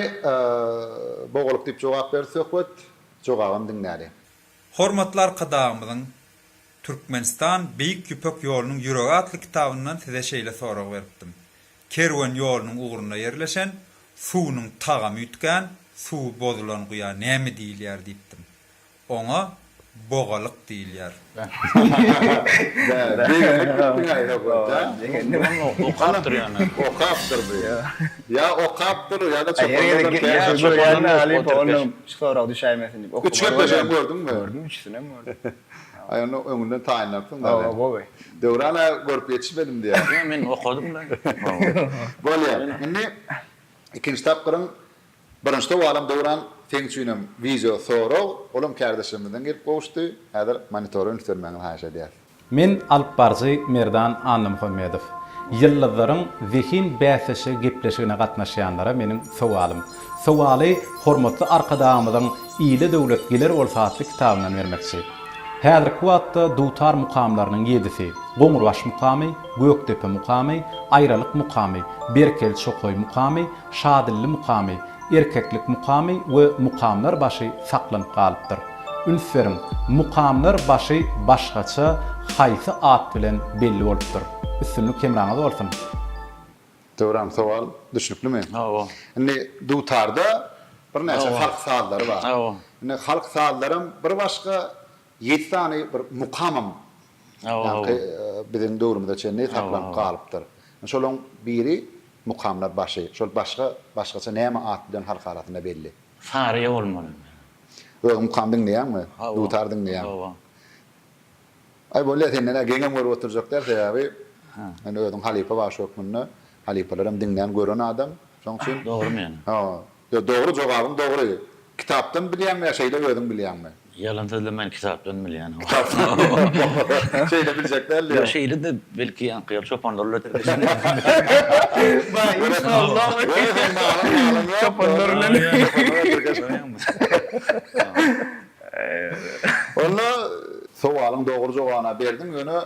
Bogalyk diýip jogap berdi Söhbet. Jogabam diňläli. Hormatly Arkadagymyzyň Türkmenistan, Beýik Ýüpek ýolunyň ýüregi atly kitabyndan size şeýle sorag beripdim. Kerwen ýolunyň ugrunda ýerleşen, suwunyň tagamy üýtgän, suwy bozulan guýa näme diýilýär diýipdim. Oňa bogalyk diýilýär. Begenip gitdiň-aý Söhbet, hä? Okapdyr ýöne. Okapdyr bu. Ýa okapdyr, ýa-da çopanlardan käşir görýän halypa ondan şu sorag düşäýmesin diýip. Üç gepleşigem gördüňmi? Gördüm, üçüsinem gördüm. Aý onda öňünden taýynlapsyň da. Hawa, gowy. Döwran-a görüp ýetişmedim diýýär. Ýok, men okadym-da. Bolýar. Indi ikinji tapgyryň Birinji sowalam Döwran seň üçinem wideo sorag, olam kärdeşlerimizden gelip gowuşdy, häzir monitora üns bermegiňizi haýyş edýäs. Men alypbaryjy Merdan Annamuhammedow. Ýyldyzlaryň zehin bäsleşigi gepleşigine gatnaşýanlara meniň sowalym. Sowaly hormatly Arkadagymyzyň Ile döwlet geler bolsa atly kitabyndan bermekçi. Häzirki wagtda dutar mukamlarynyň ýedisi, Goňurbaş mukamy, Gökdepe mukamy, Aýralyk mukamy, Berkeli çokaý mukamy, Şadilli mukamy, Erkeklik mukamy we Mukamlar başy saklanyp galypdyr. Üns beriň, Mukamlar başy başgaça haýsy at bilen belli bolupdyr? Üstünlik hemraňyz bolsun! Döwran, sowal düşnüklimi? Hawa. Indi dutarda birnäçe halk sazlary bar. Hawa. Indi halk sazlaram bir başga, ýedi sany bir mukamam ýaňky biziň döwrümize çenli saklanyp galypdyr. Şolaň biri Mukamlar başy. Şol başga, başgaça näme at bilen halk arasynda belli? Saryýa bolmaly. Özüň mukam diňleýäňmi? Hawa. Dutar diňleýäň. Hawa. Aý bolýa senden-ä geňem görüp oturjak däl sebäbi sen özüň halypa bagşy hökmünde halypalaram diňlän gören adam şoň üçin. Dogrymy ýöne? Hawa. Ýok dogry jogabyň dogry. Kitapdan bilýäňmi ýa şeýle özüň bilýäňmi? Ýalan sözlemän kitapdan bilýän. Şeýle biljek däl diýýäň. Ýok şeýle-de belki ýaňky ýaly çopanlar bilen tirkeşen. Çopanlar bilen. Onda sowalyň dogry jogabyna berdiň ýöne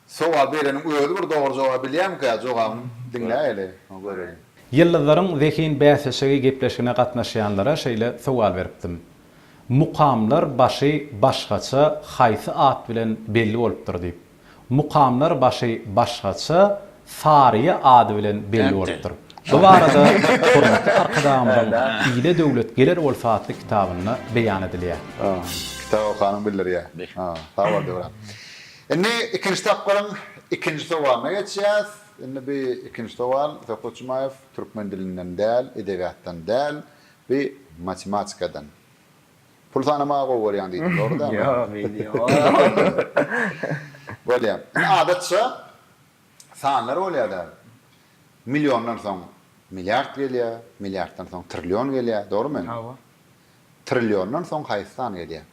Sowal bereniň özi bir dogry jogaby bilýärmikä jogabyny diňläýeli göreli. Ýyldyzlaryň zehin bäsleşigi gepleşigine gatnaşýanlara şeýle sowal beripdim. Mukamlar başy başgaça haýsy at bilen belli bolupdyr diýip. Mukamlar başy başgaça Saryýa ady bilen belli bolupdyr. Bu barada hormatly Arkadagymyzyň Ile döwlet geler bolsa atly kitabynda beýan edilýär. Kitap okanyň bildirýär. Sag bol Döwran. Indi ikinji tapgyryň ikinji sowalyna geçýäs. Indi bi ikinji sowal, Söhbet Jumaýew, türkmen dilinden däl, edebiýatdan däl. Bi matematikadan. Pul sanamagy gowy görýäň diýdiň, dogry dälmi? Ýok, beýle ýok. Bolýar. Indi adatça sanlar bolýar-da. Milliondan soň milliard gelýär, milliarddan soň trillion gelýär, dogrumy? Hawa. Trilliondan soň haýsy san gelýär?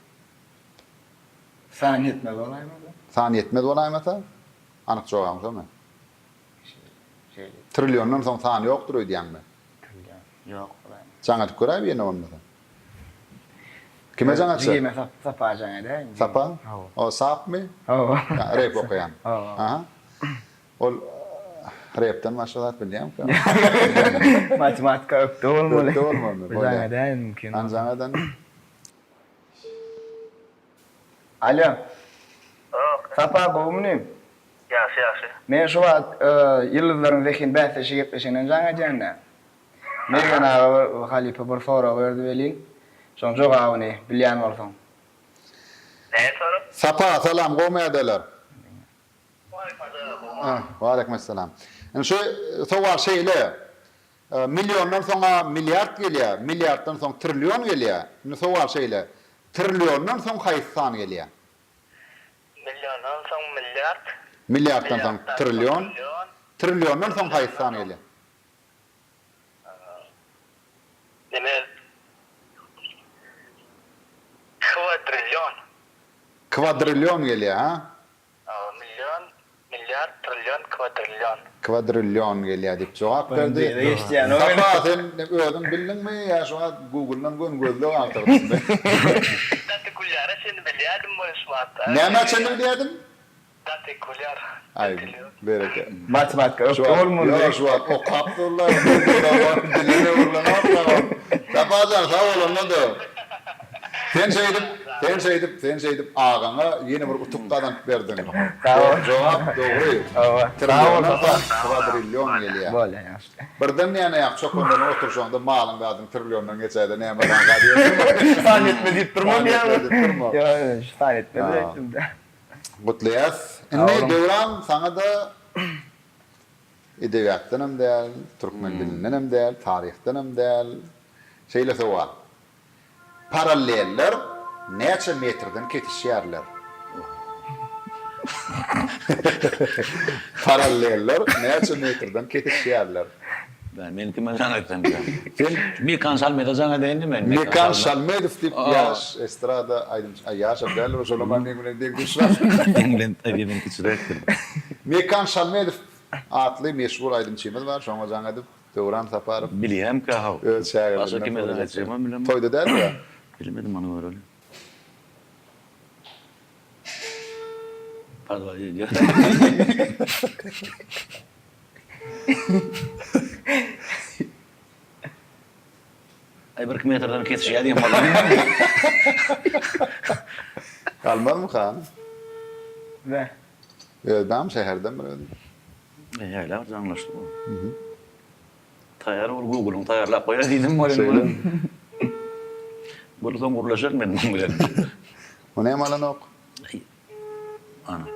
San ýetmez bolaýmasa? San ýetmez bolaýmasa? Anyk jogabyň şomy? Şeýle. Trilliondan soň san ýokdur öýdýäňmi? Trillion. Ýok bolaýmasa. Jaň edip göräý birine bolmasa. Kime jaň etjek? Jigime Sapa jaň edäýin. Sapa? Hawa. O Sapmy? Hawa. Rep okaýan. Hawa. Aha. Ol repden başga zat bilýärmikä? Matematika ökde bolmaly. Ökde bolmalymy? Bir jaň edäýin mümkin. Hany jaň eden? Alýo. Sapa gowumy inim? Ýagşy ýagşy. Men şu wagt Ýyldyzlaryň zehin bäsleşigi gepleşiginden jaň edýän-dä. Mergen aga bir halypa bir sorag berdi welin, şoň jogabyny bilýän bolsaň. Näme sorag? Sapa salam gowmy ýagdaýlar? Waleýkim essalam. Indi şu sowal şeýle, milliondan soň-a milliard gelýär, milliarddan soň trillion gelýär. Indi sowal şeýle, trilliondan soň haýsy san gelýär? Milliondan soň milliard. Milliarddan soň trillion. Trilliondan soň haýsy san gelýär? Neme? Kwadrillion. Kwadrillion gelýär, ha? Million, milliard, trillion, kwadrillion. Kwadrillion gelýär diýip jogap berdi. Sapa sen özüň bildiňmi ýa şu wagt Google-dan göni gözleg agtardyňmy? Gaty gülýara çenli bilýärdim muny şu wagt. Nämä çenli bilýärdiň? Gaty gülýar. Aý bereke. Matematika ökde bolmaly. Ýok şu wagt okap durlar. Dile öwrülenok. Sapajan sag bol onda-da. Sen şeýdip, sen şeýdip, sen şeýdip agaňa ýene bir utuk gazanyp berdiň. Sag bol. Jogap dogry. Hawa. Sag bol Sapa. Kwadrillion gelýär. Bolýar ýagşy. Birden näme ýa çopanlaryň oturyşaňda malyň zadyň trilliondan geçäýse näme zaňka diýersiň. San ýetmez diýip durma San ýetmez diýip durma. Ýok, şu san ýetmez diýipdim-dä. Gutlaýas. Indi Döwran saňa-da edebiýatdanam däl, türkmen dilindenem däl, taryhdanam däl şeýle sowal. Paralleller näçe metrden kesişýärler? Paralleller näçe metrden kesişýärler? Men kime jaň etsem sen? Sen Mekan Şalmede jaň edeýin men. Mekan Şalmedow diýip ýaş estrada aýdymçy, aý ýaşam däldir, şolam meň bilen deň duşrak. Meň bilen tabiben kiçiräkdir. Mekan Şalmedow atly meşhur aýdymçymyz bar, şoňa jaň edip Döwran Saparow. Bilýämkä how. Öz şägirdinden Başga kime jaň etjegimem bilemok. Toýda dälmi? Bilmedim ony göreli. Podwal edýär. Aý birki metrden kesişýär diýen bolany. Galmazmyka? Be. Özi bamy şäherden bir özi? Ýaýla bir jaňlaşdy bu. Taýýar bol Google-yň taýýarlap goýar diýdim welin. Şeýle. Bol soň gürleşerin men muň bilen. O näme alanok? Ana.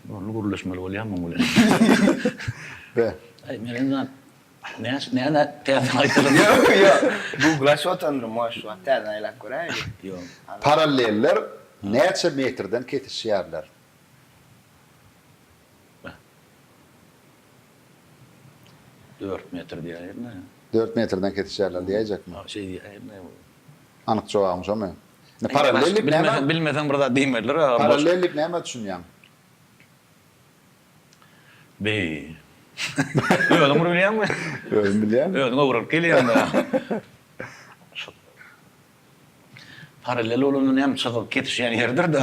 Boldy gürleşmeli bolýar muň bilen. Be. Aý meniň zat näç näme täze aýtdylar. Ýok ýok. Google açyp otandyryn moş şu wagt täzeden aýlap göräýeli. Ýok. Paralleller näçe metrden kesişýärler? 4 metr diýäýerine. 4 metrden kesişýärler diýäýjekmi? Şeý diýäýerine. Anyk jogabyň şomy? Indi parallel diýip näme? Bilmeseň bir zat diýmediler. Parallel diýip nämä düşünýäň? Beý. Özüň bir bilýäňmi? Özüm bilýän. Özüň öwrenip gelýäň-dä. Parallel bolanda näme çyzyk kesişýän ýerdir-dä.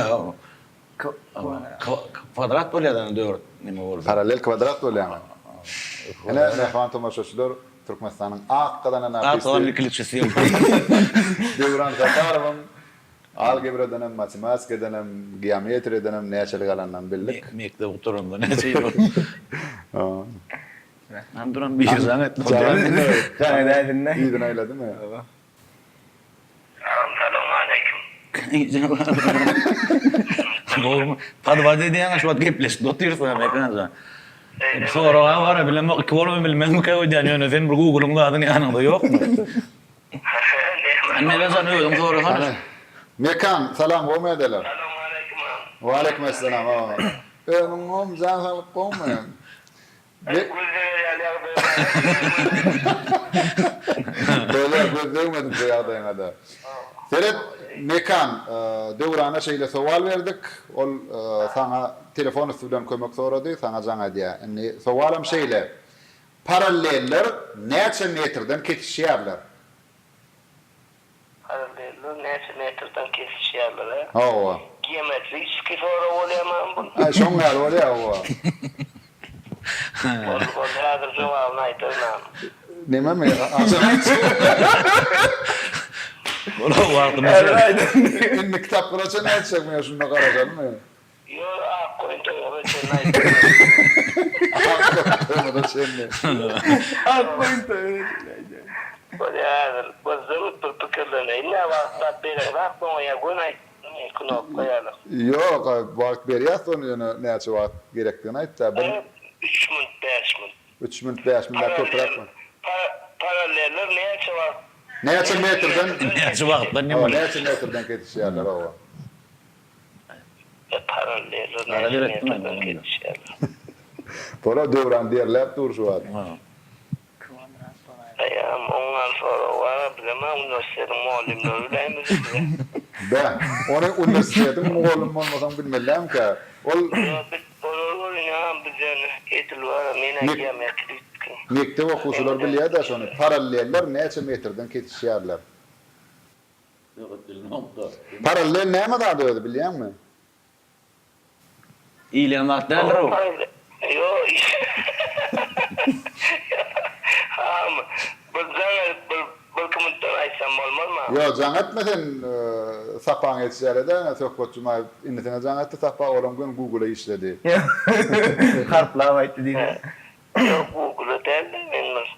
Kwadrat bolýar-da dört neme bolsa. Parallel kwadrat bolýarmy? Ine, mähriban tomaşaçylar, Türkmenistanyň at gazanan artisti. At gazanan ikilikçisi. Döwran Saparowyň algebradan hem, matematikadan hem, geometriýadan hem näçelik alanyny bildik. Mekdep gutaranda näçe ýyl boldy? Hany duran biri jaň etdi. Jaň edäýsin-dä. Yzyna aýladymy? Salowmaleýkim. Gowumy? Podwada edýäňä şu wagt gepleşip otyrys Mekan jan. Soraga bara bilemok, iki bolmy bilmezmikä öýdýän, ýöne sen bir Google-yň zadyň ýanyňda ýokmy? Mekan özüň sorasana. Mekan, salam gowmy ýagdaýlar? Salowmaleýkim agam. Waleýkim essalam aga. Özüň gowmy, jan saglyk gowmy? Göz deger ýaly ýagdaý bar. Bolýar, göz degmesin bu ýagdaýyňa-da. Seret, Mekan, Döwrana şeýle sowal berdik. Ol saňa telefon üsti bilen kömek sorady, saňa jaň edýär. Indi sowalam şeýle, Paralleller näçe metrden kesişýärler? Paralleller näçe metrden kesişýärler-ä? Hawa. Geometriçeskiý sorag bolýarmam bu? Aý, şoň ýaly bolýar, hawa. Boldy, boldy, häzir jogabyny aýdaryn agam. Nememi? Haçan aýtjak? Ol-a wagtyny Häzir aýdaryn. Indiki tapgyra çenli aýtjakmy ýa şunda garaşalymy? Ýok, Akgoýun toýuna çenli aýtjak. Akgoýun toýuna çenli. Akgoýun toýuna çenli aýtjak. Bolýa häzir gözleňip bir pikirleneýin-dä, wagtlap bereňzak maňa ýa göni aýtdyňmy knopka ýaly. Ýok, wagt berýäs ony ýöne näçe wagt gerekdigini aýtda. Bir. Üç minut, bäş minut. Üç minut, bäş minut köpräk mi? Paralleller näçe wagt? Näçe metrden? Näçe wagtdan näme bolýar? Näçe metrden kesişýärler oba? Paralleller näçe metrden kesişýärler? Bolar Döwran derläp dur şu wagt. Aýam oňňal sorag bar-a bizem-ä uniwersitetiň mugallymlary biläýmeli size. Bäh, ony uniwersitetiň mugallymy bolmasaň bilmelilämkä? Ol. Ýok, bil, olar welin ýa bizden edil bar-a, men-ä geometristki. Mekdep okuwçylary bilýär-dä şony, paralleller näçe metrden kesişýärler? Ýok, bilemok-da. Parallel näme zat özi bilýäňmi? Iýilýän zat däldir o. Ýok. Agam, bir jaň edip bir birki minutdan aýtsam bolmazmy? Ýok, jaň etme sen Sapaň etişýär edäýene Söhbet Jumaýew inisine jaň etdi Sapa olam göni Google-a işledi. Harplap aýtdy diýme. Ýok, Google-a däl-de men bir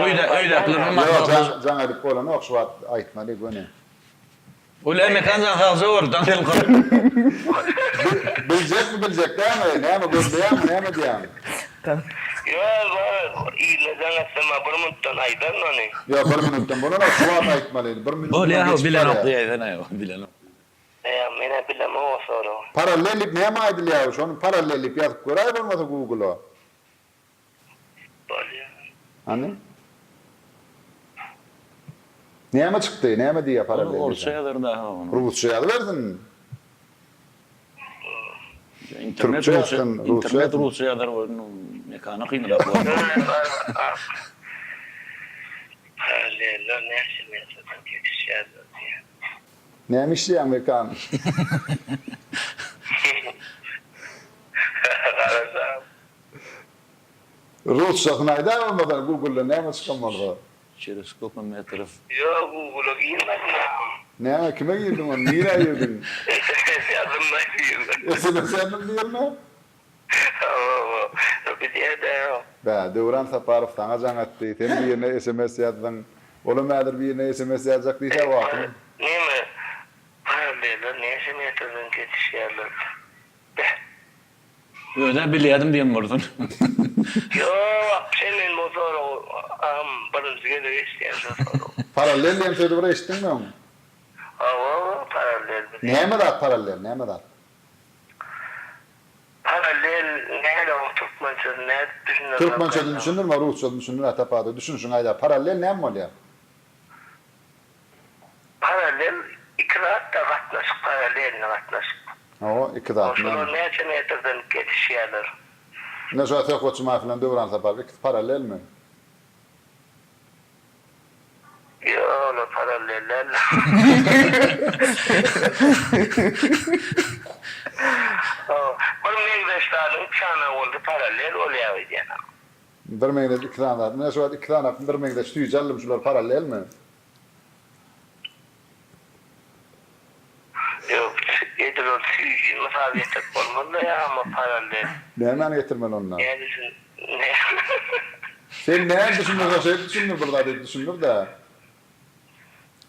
Öýde öýdäkiler bilen Ýok, jaň jaň edip bolanok şu wagt aýtmaly göni. Öle Mekan jan sagja bol jaň seniň kal. Biljekmi biljek dälmi näme gözleýäňmi näme edýäň. Ýok bar yzyna jaň etsem bir minutdan aýdaryn ony. Ýok bir minutdan bolanok şu wagt aýtmaly bir minutdan Bolýa geçip bilenok barýar. diýäýsene bilenok. Ýa menä bilemok o soragy. Parallel diýip näme aýdylýar şony parallel diýip ýazyp göräý bolmasa google-a. Bolýar. Hany? Näme çykdy? Näme diýýär parallel Ony orsça diýseň? ýazar dagy ony. Rusça ýazybersin. Internet Türkçe rusça, ýazsyn, rusça internet ýazsyn. rusça ýazar ony mekana kynrak bolar. Paralleller näçe metrden kesişýärler diýýär. Näme işleýäň Mekan? Garaşam. Rusçasyny aýdaý bolmasa google-da näme çykan bolsa. Çerez skoka metrow. Ýok google-a girmedim agam. Näme kime girdiň ony nirä girdiň? Sms ýazdym da birine. Sms ýazdyň birine? Hawa hawa. Bilýä-dä o. Bä Döwran Saparow saňa jaň etdi sen birine sms ýazdyň. Olam häzir birine sms ýazjak diýsä wagtyň. Neme paralleller näçe metrden kesişýärler? Beh. Özä bilýädim diýen bolsun. Ýok wapşe men bu soragy agam birinji gezek eşidýän şu soragy. Parallel diýen sözi bir eşitdiňmi öň? Hawa hawa parallel bilýän. Näme zat parallel näme zat? Parallel näle oň türkmençesini nädip düşündirmek Türkmençesini düşündirme rusçasyny düşündir Ata düşünişiňi aýda parallel näme bolýar? Parallel iki zat-da gatnaşyk parallelny gatnaşyk. Hawa, iki zat. Şolar näçe metrden kesişýärler? Ine şu Söhbet Jumaýew bilen Döwran Saparow ikisi parallelmi? Ýok, olar parallel däl. Bir meňzeş zadyň iki sany bolsa parallel bolýar öýdýän. Bir meňzeş iki sany zat. Mine şu wagt iki sany bir meňzeş süýji aldym şular parallelmi? Ýok edil ol süýjini mysal getirip bolmazda ýa amma parallel. Nämäni getirmeli onda? Näme düşün Sen näme düşündirseň şeýdip düşündir bir zat edip düşündir-dä.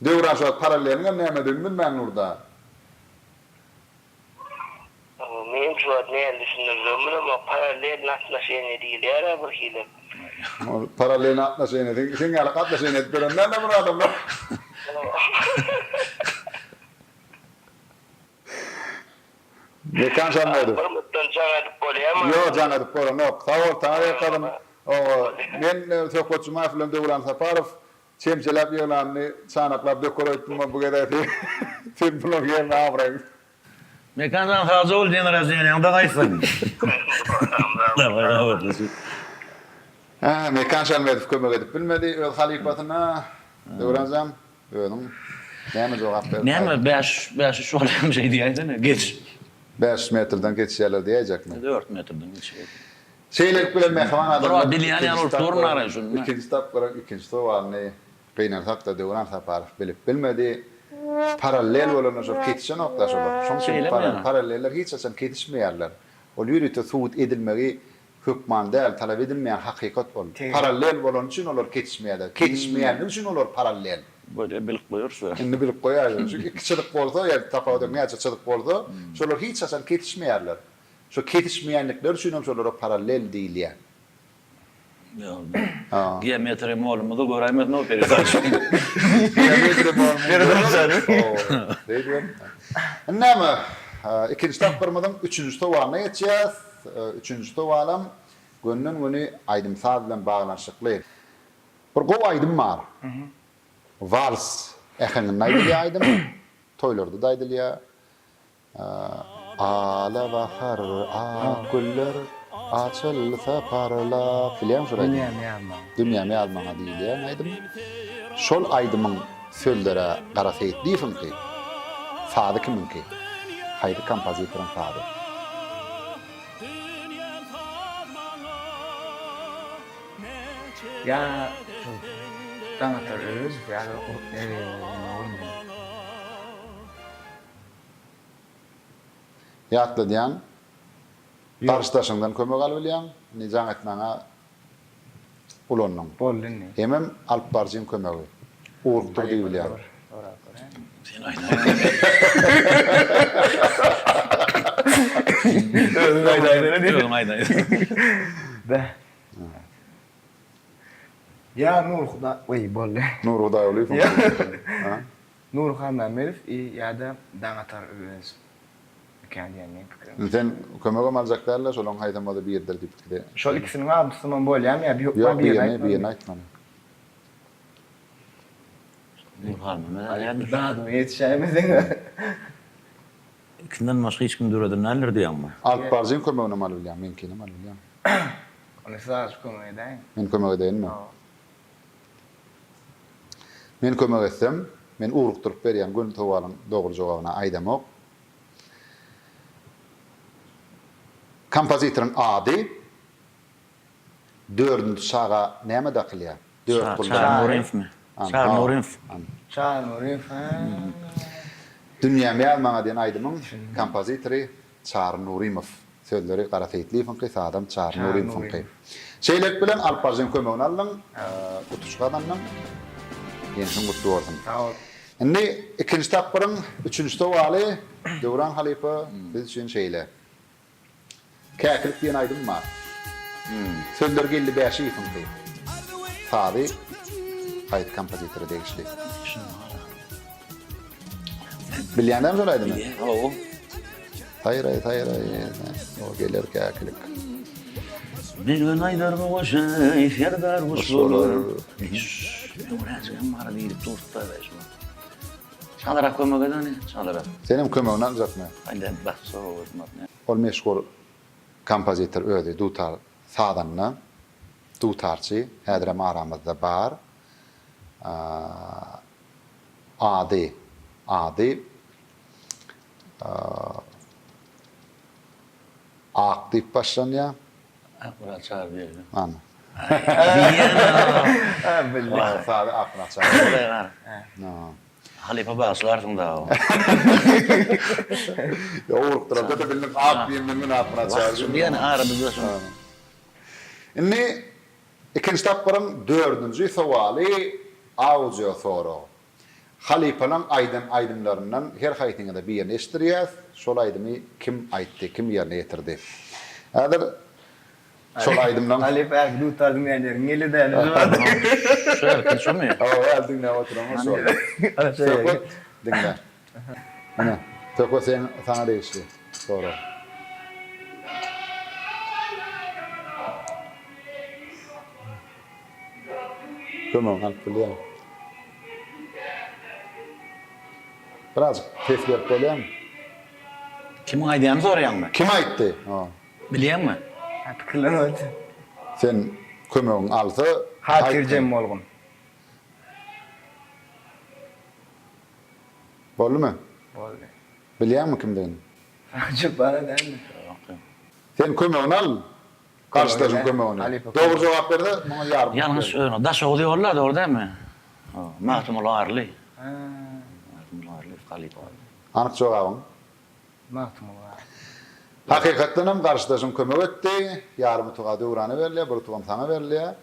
Döwran şu wagt paralleliňem nämedigini bilmän durda. Men şu wagt näme düşündirjegimi bilemok. Parallelny otnoşeniýe diýilýär-ä bir hili. Ol parallelny atnoşeniýe, sen, sen ýaly atnoşeniýe edip ýören däl-de bir adamlar. Mekan Şammedow. Bir mutdan jaň edip bolýamy? Ýok, jaň edip bolanok. Sag bol, saňa ýakadym. Owa, men Söhbet Jumaýew bilen Döwran Saparow çemçeläp ýygnanyny çanaklap döker öýtdüm, bu gezek sen bularyň ýerine abraýyň. Mekan jan sagja bol dень рождениýaňda gaýtsyn. Daway habarlaşyp. Hä, Mekan Şalmedow kömek edip bilmedi öz halypasyna. Döwranjan, özüň näme jogap berip Näme bäş bäş üç bolýarmy şeý diýäýsene geç. Bäş metrden geçýärler diýäýjekmi? Dört metrden geçýär. Şeýlelik bilen mähriban adamlar bilýän ýaly bolup durun araý şunda. Ikinji tapgyryň ikinji sowalyny Gynansak-da Döwran Saparow bilip bilmedi. Parallel bolanda şol kesişenok-da şolar. Şonuň üçin paralleller hiç haçan kesişmeýärler. Ol ýörite subut edilmegi hökman däl, talap edilmeýän hakykat ol. Parallel bolany üçin olar kesişmeýärler. Kesişmeýänligi üçin olar parallel. Bolýa bilip goýarys. Indi bilip goýaýyň. Şu iki çyzyk bolsa, ýa tapawudy ýok näçe çyzyk bolsa, şolar hiç haçan kesişmeýärler. Şo kesişmeýänlikleri üçinem şolara parallel diýilýär. Geometriýa molumyzy göräýmesin o peredaça. Geometriýa molumyzy. Beýdibem. Indi näme? Ikinji tapgyrymyzyň üçünji sowalyna geçýäs. Üçünji sowalam gönden-göni aýdym-saz bilen baglanyşykly. Bir gowy aýdym bar. Wals äheňinde aýdylýar aýdym. Toýlarda-da aýdylýar. Ala bahar, ak güller açylsa parlap. Bilýäňmi şol aýdymy? Dünýämi ýaz maňa. Dünýämi ýaz maňa diýilýän aýdym. Şol aýdymyň sözleri Gara Seýitliýewiňki, sazy kimiňki? Haýsy kompozitoryň sazy? Ýa şol Daňatar Öwezow ýa-da Nurmyrat. Ýatladýan, garşydaşyňdan kömek alybilýäň, indi jaň etmäňe ulandyň. Boldy indi. Hemem alyp baryjyň kömegi. Ugrukdyr diýibilýär. Sen aýdaý. Özüň aýdaýsana diýip. Özüň aýdaý. Beh. Ýa Nury Hudaý, weý boldy. Nury Hudaýgulyýewiň. Nury Halmämmedow i ýa-da Daňatar Öwezow mikä diýen meň pikirim. Indi sen kömegem aljak dälde şolaň haýsam bolsa biridir diýip pikir. Şol ikisiniň adyny tutsamam bolýamy ýa hökman Ýok birini birini aýtmalymy? birini aýtmaly. Nury Halmämmedow nädip? Dadyma ýetişäýmeseň. Ikisinden başga hiç kim döreden däldir diýýäňmi? Alyp baryjyň kömeginem alyp bilýäň, meňkinem alyp bilýäň. Onda siz azajyk kömek edäýiň. Men kömek edeýinmi? Hawa. Men kömek etsem, men ugrukdyryp berýän göni sowalyň dogry jogabyna aýdamok. Kompozitoryň ady dördünji çaga näme dakylýar? Dört guldan. Çary Nurymowymy? Çary Nurymow. Çary Nurymow, hä. Dünýäm ýaz maňa diýen aýdymyň kompozitory Çary Nurymow. Sözleri Gara Seýitliýewiňki, sazam Çary Nurymowyňky. Şeýlelik bilen alyp baryjyň kömegini aldyň, utuş gazandyň. Ýeňşiň gutly bolsun. Sag bol. Indi ikinji tapgyryň üçünji sowaly Döwran halypa biz üçin şeýle. Käkilik diýen aýdym bar. Sözleri Geldi Bäşiýewiňki. Sazy haýsy kompozitora degişli? Bilýän dämi şol aýdymy? Bilýän, hawa. Saýraý, saýraý, o geler käkilik. Bir gün aýdar bu goşa, serdar guş bolar. Öwräjigem bar diýlip durdy-da şu. Çalarak kömek et hany, çalarak. Senem kömegini aljakmy? Aýda, başga bolmaz. Ol meşhur kompozitor özi dutar sazanda, dutarçy, häzirem aramyzda bar. Ady, ady Ak diýip başlanýar. Akmyrat Çaryberdi. Ana. Diýýän-ä. Bildik. Sazy Akmyrat Çaryberdi. Halypa bagyşlarsyň dagy. Ýok, urupdyram. Bildim, ak diýenden men Akmyrat Çaryberdi. Wah, diýýän aramyzda şo. Indi ikinji tapgyryň dördünji sowaly audio sorag. Halypalaň aýdan aýdymlaryndan her haýsyňyza birini eşitdirýäs, şol aýdymy kim aýtdy, kim ýerine ýetirdi? Häzir. Şol aýdymlaň. Halypa äki dutar diňlän ýeriň geldi däl. Şu erkin şomy? Hawa, häli diňläp oturan şol. Söhbet diňle. Ine, Söhbet sen saňa degişli sorag. Kömegini alyp bilýäň. Birazjyk ses berip bolýarmy? Kimiň aýdýanyny soraýaňmy? Kim aýtdy? Ha. Bilýäňmi? Ha pikirlenip otur. Sen kömegiňi alsa Hatyrjem bolgun. Boldumy? Boldy. Bilýäňmi kimdigini? Saňa bara dälmi? Sen kömegini al. Garşydaşyň kömegini. Dogry jogap berse, muňa ýarym. Ýalňyş öňe. Daşoguz ýoly-da, dogry dälmi? Magtymguly Garly. Magtymguly Garlyýew halypa. Anyk jogabyň? Magtymguly Garly. Hakykatdan hem garşydaşyň kömek etdi. Ýarym utuga Döwrana berilýär, bir utugam saňa berilýär.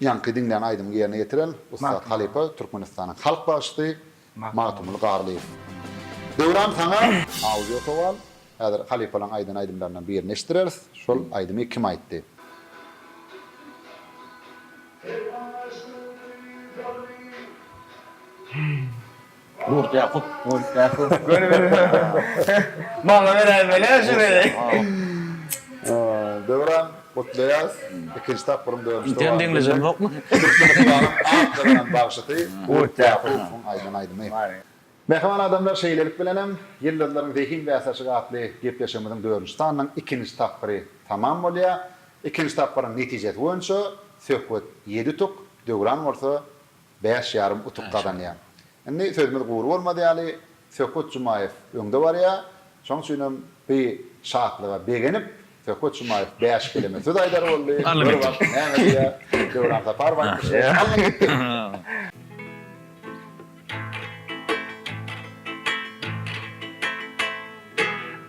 Ýaňky diňlän aýdymyňy ýerine ýetiren ussat halypa Türkmenistanyň halk bagşysy Magtymguly Garlyýew. Döwran saňa audio sowal. Häzir halypalaň aýdan aýdymlaryndan birini eşitdireris. Şol aýdymy kim aýtdy? Gurt Ýakup. Gurt Ýakup. Göni bir. Maňa beräýmeli şu gezek. Döwran, gutlaýas. Ikinji tapgyryň dördünji Sen diňlejemokmy? Türkmenistanyň at gazanan bagşysy Gurt Ýakubowyň aýdan aýdymy. Mähriban adamlar, şeýlelik bilenem, Ýyldyzlaryň zehin bäsleşigi atly gepleşigimiziň dördünji sanynyň ikinji tapgyry tamam bolýar. Ikinji tapgyryň netijesi boýunça Söhbet ýedi utuk, Döwran bolsa bäş ýarym utuk gazanýar. Indi sözümiz gury bolmaz ýaly, Söhbet Jumaýew öňde barýar. Şonuň üçinem bi şatlyga begenip, Söhbet Jumaýew bäş keleme söz aýdar boldy. Gör bak, näme diýýär. Döwran Saparow aýtmyşlaýyn, Alnyň gitdi!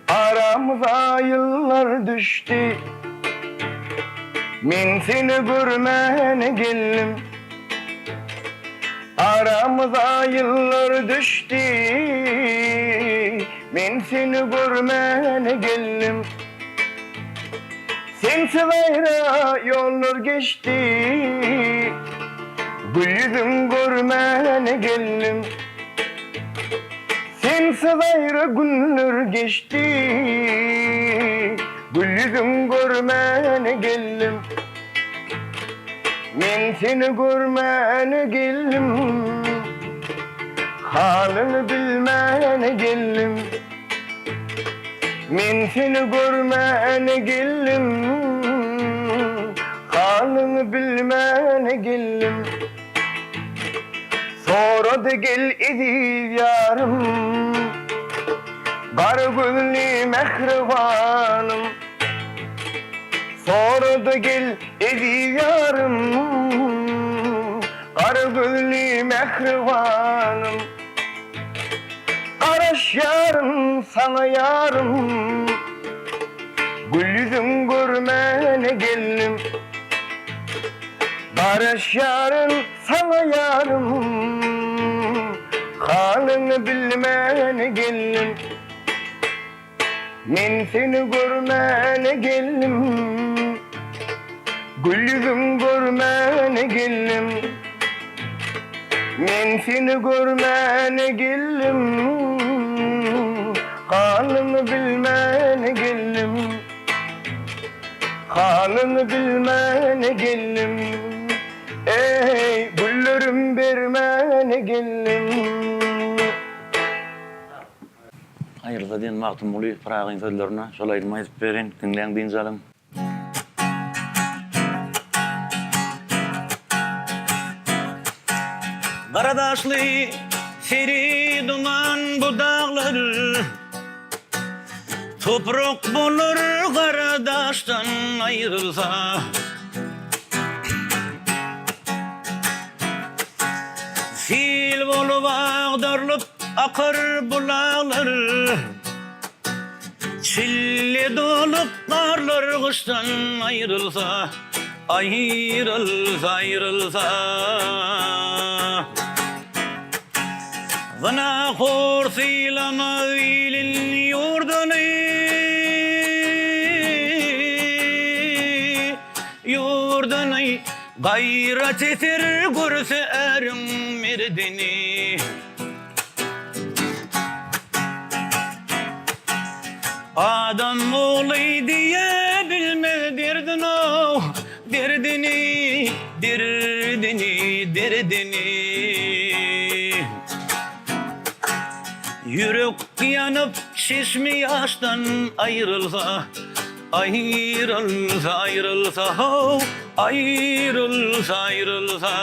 Aramyza ýyllar düşdi. Men seni görmäne geldim. Aramyza ýyllar düşdi. Men seni görmäne geldim. Sensiz aýra ýollar geçdi. Gül ýüzüň görmäne geldim. Sensiz aýra günler geçdi. Gül ýüzüň görmäne geldim. Men seni görmäne geldim. Halyňy bilmäne geldim. Men seni görmäne geldim, Halyňy bilmäne geldim. Sorady gel eziz ýarym, Gara gözli mähribanym. Sorady gel eziz ýarym, Gara gözli mähribanym. Garaşýaryn saňa ýarym, Gül ýüzüň görmäne geldim. Garaşýaryn saňa ýarym, Halyňy bilmäne geldim. Men seni görmäne geldim, Gül ýüzüň görmäne geldim. Men seni görmäne geldim, Halyňy bilmäne geldim. Halyňy bilmäne geldim, Eý, güllerim bermäne geldim. Aýrylsa diýen Magtymguly Pyragyň sözlerine şol aýdymy aýdyp berin, diňläň dynç alyň. Gara daşly seri duman bu daglar Toprak bolar gara daşdan aýrylsa. Sil bolup agdarylyp akar bulaklar, Çille dolup garlar gyşdan aýrylsa, Aýrylsa, aýrylsa. Zynahor sylamaz ilin ýurduny. Gaýrat eter görse äriň merdini. Adam ogly diýe bilmez derdin-ow, derdini, derdini, derdini. Ýürek ýanyp, çeşmi ýaşdan aýrylsa, Aýrylsa, aýrylsa, how, aýrylsa, aýrylsa.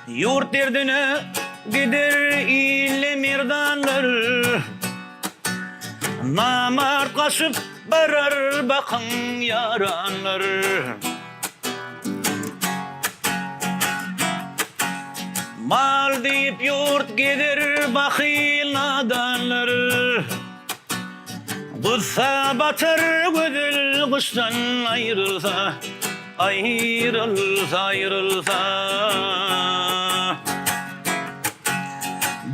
Ýurt derdine gider ile merdanlar, Namart gaçyp barar bakyň ýaranlar. Mal diýip ýurt gezer bahyl nadanlar. Gussa batar gözel gyşdan aýrylsa, aýrylsa, aýrylsa.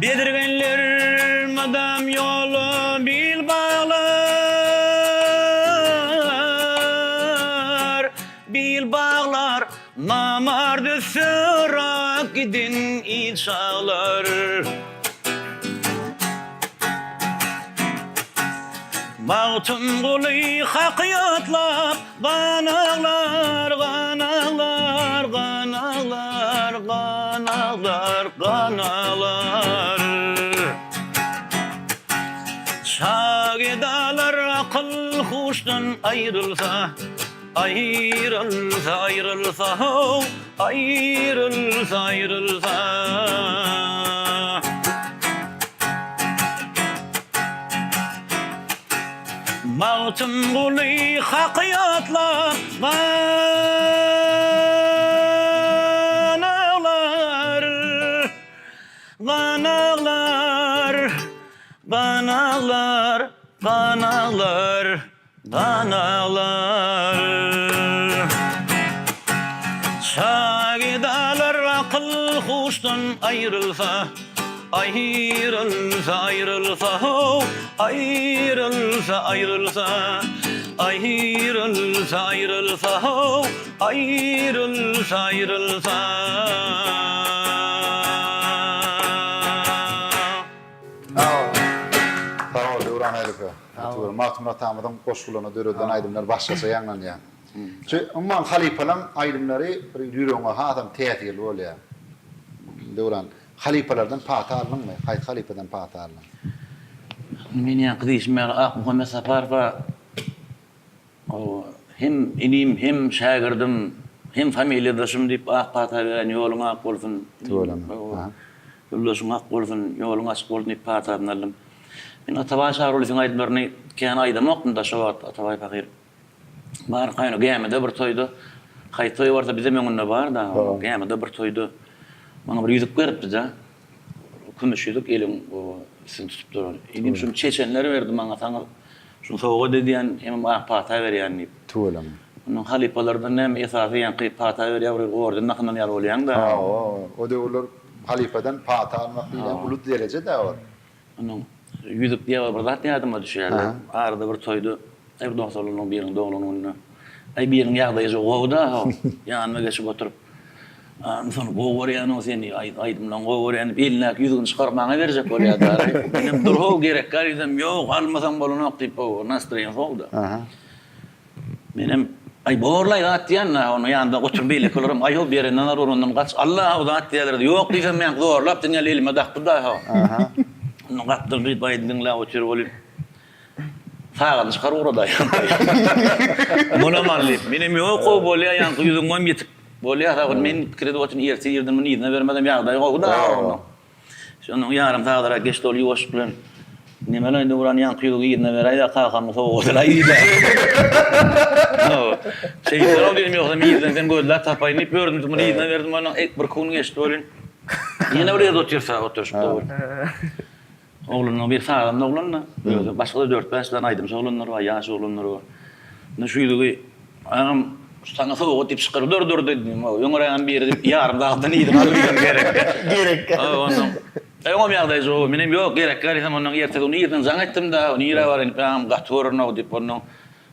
Bezirgenler mydam ýola bil baglar, bil baglar, namart ötse yrak giden il çaglar. Magtymguly Haky ýatlap, gan aglar, gan aglar, gan aglar, gan aglar, gan aglar. Şa gedalar akyl-huşdan aýrylsa, Aýrylsa, aýrylsa, how, aýrylsa, aýrylsa. Magtymguly Haky ýatlap gan aglar, gan aglar, gan aglar, gan aglar. Gan aglar. Şagedalar akyl-huşdan aýrylsa, Aýrylsa, aýrylsa, how, aýrylsa, aýrylsa, Aýrylsa, aýrylsa, how, aýrylsa, aýrylsa. Sag bol Döwran halypa. Magtymguly atamyzyň goşgularyna döredilen aýdymlar başgaça ýaňlanýar. Şu umuman halypalaň aýdymlary bir ýüregiňe hasam täsirli bolýar. Döwran, halypalardan pata aldyňmy? Haýsy halypadan pata aldyň? Men ýaňky diýşim ýaly Akmuhammet Saparowa Hem inim, hem şägirdim, hem familiýadaşym diýip ak pata beren ýoluň ak bolsun. Tüweleme. Ýoldaşyň ak bolsun, ýoluň açyk bolsun diýip patasyny aldym. Men Atabaý Çarygulysyň aýdymlaryny kän aýdamokdym-da şo wagt Atabaý pahyr barka ýöne gämide bir toýda haýsy toý barsa bizem öňünde bar-da gämide bir toýda maňa bir ýüzük beripdi-de. Kümüş ýüzük eliň üstüni tutup duran. Inim şuny çeçenler berdi maňa saňa şuny sowgat edýän hemem ak pata berýän diýip. Tüweleme. Ondan halypalardan näme esasy ýaňky pata berýär bir orden dakynan ýaly bolýaň-da. Hawa, o döwürler halypadan pata almak diýilýän uly dereje-dä ol. Onuň ýüzük diýip bir zat ýadyma düşýär. Arada bir toýda bir dostlarymyň biriniň doglan gününde aý biriniň ýagdaýy jo gowy-da ho, ýanyma geçip oturyp, Soň gowy görýän-ow seni, aýdymlaryňy gowy görýän diýip, elindäki ýüzügini çykaryp maňa berjek bolýar-da. Menem dur-how, gerekgär diýsem, ýok, almasaň bolanok diýip, ho, nastroýeniýa gowy-da. Menem, Aý, borlaý zat diýýän-dä, onuň ýanynda oturan beýlekileriň, Aý-how, berenden al, urandan gaç, Alla-how zat diýýärler. Ýok diýsem, meňki zorlap dünýäli elime dakdy-da, how. Onda gapdal gyýyp aýdym diňläp otyr welin, sagadyny çykaryp ugrady aýaly. Munam al diýip. Menem, Ýok-ow, bolýa, ýaňky ýüzüňem ýetik bolýa, sag bol. Men pikir edip otyryn, ertir irden muny yzyna bermesem, ýagdaýy gowy-da, how. Şondan ýarym sagadrak geçdi, ol ýuwaşlyk bilen, Nemelaý Döwran, ýaňky ýüzügi yzyna beräý-dä, kakamyň sowgadylaý diýdi. Şeýtseň-ow diýdim, ýogsam irden seni gözläp tapaýyn diýip ýördüm, muny yzyna berdim, ondan bir iki gün geçdi welin, ýene bir ýerde otyrsa, oturyşypda bir oglanlaryň biri sazanda oglan-da, özi başga-da dört-bäş sany aýdymçy oglanlar bar, ýaş oglanlar bar. Indi şu ýüzügi Agam, şu saňa sowgat diýip çykaryp dur dur diýdim. Öňrägem biri diýip ýarym sagatdan yzyna alyp giden gerek. Gerek. Ondan. Öňem ýagdaýy gowy. Menem ýok, gerek däl diýsem, ondan ertesi gün irden jaň etdim-de, nirä baraýyn diýip, agam gaty görünow diýip, ondan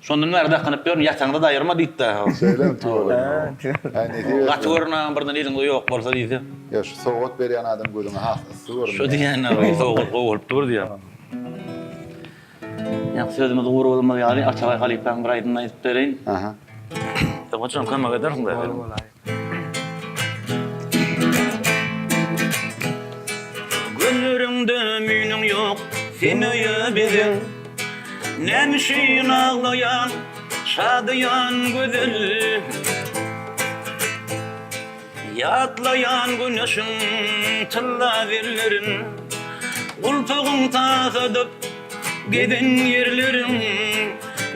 şondan bäri dakynyp ýörün, ýataňda-da aýyrma diýdi-de. Şeýlemi tüweleme. Aý nesip etsin. Gaty görün agam birden eliňde ýok bolsa diýse. Ýa şu sowgat berýän adam gözüňe has yssy görünýär. Şo diýýän sowgat gowy bolup dur diýýär. Ýaňky sözümizi gury bolmaz ýaly Atabaý halypaň bir aýdymyny aýdyp bereýin. Aha. Sen goçam kömek edersiň da. Bol bol aý. Gözleriňde müýnüň ýok, sen öýe bezeg. Näme üçin aglaýaň, şadyýan gözel? Ýatlaýan güneşiň tylla zerlerin, Gulpagyň tasadyp gezen ýerleriň,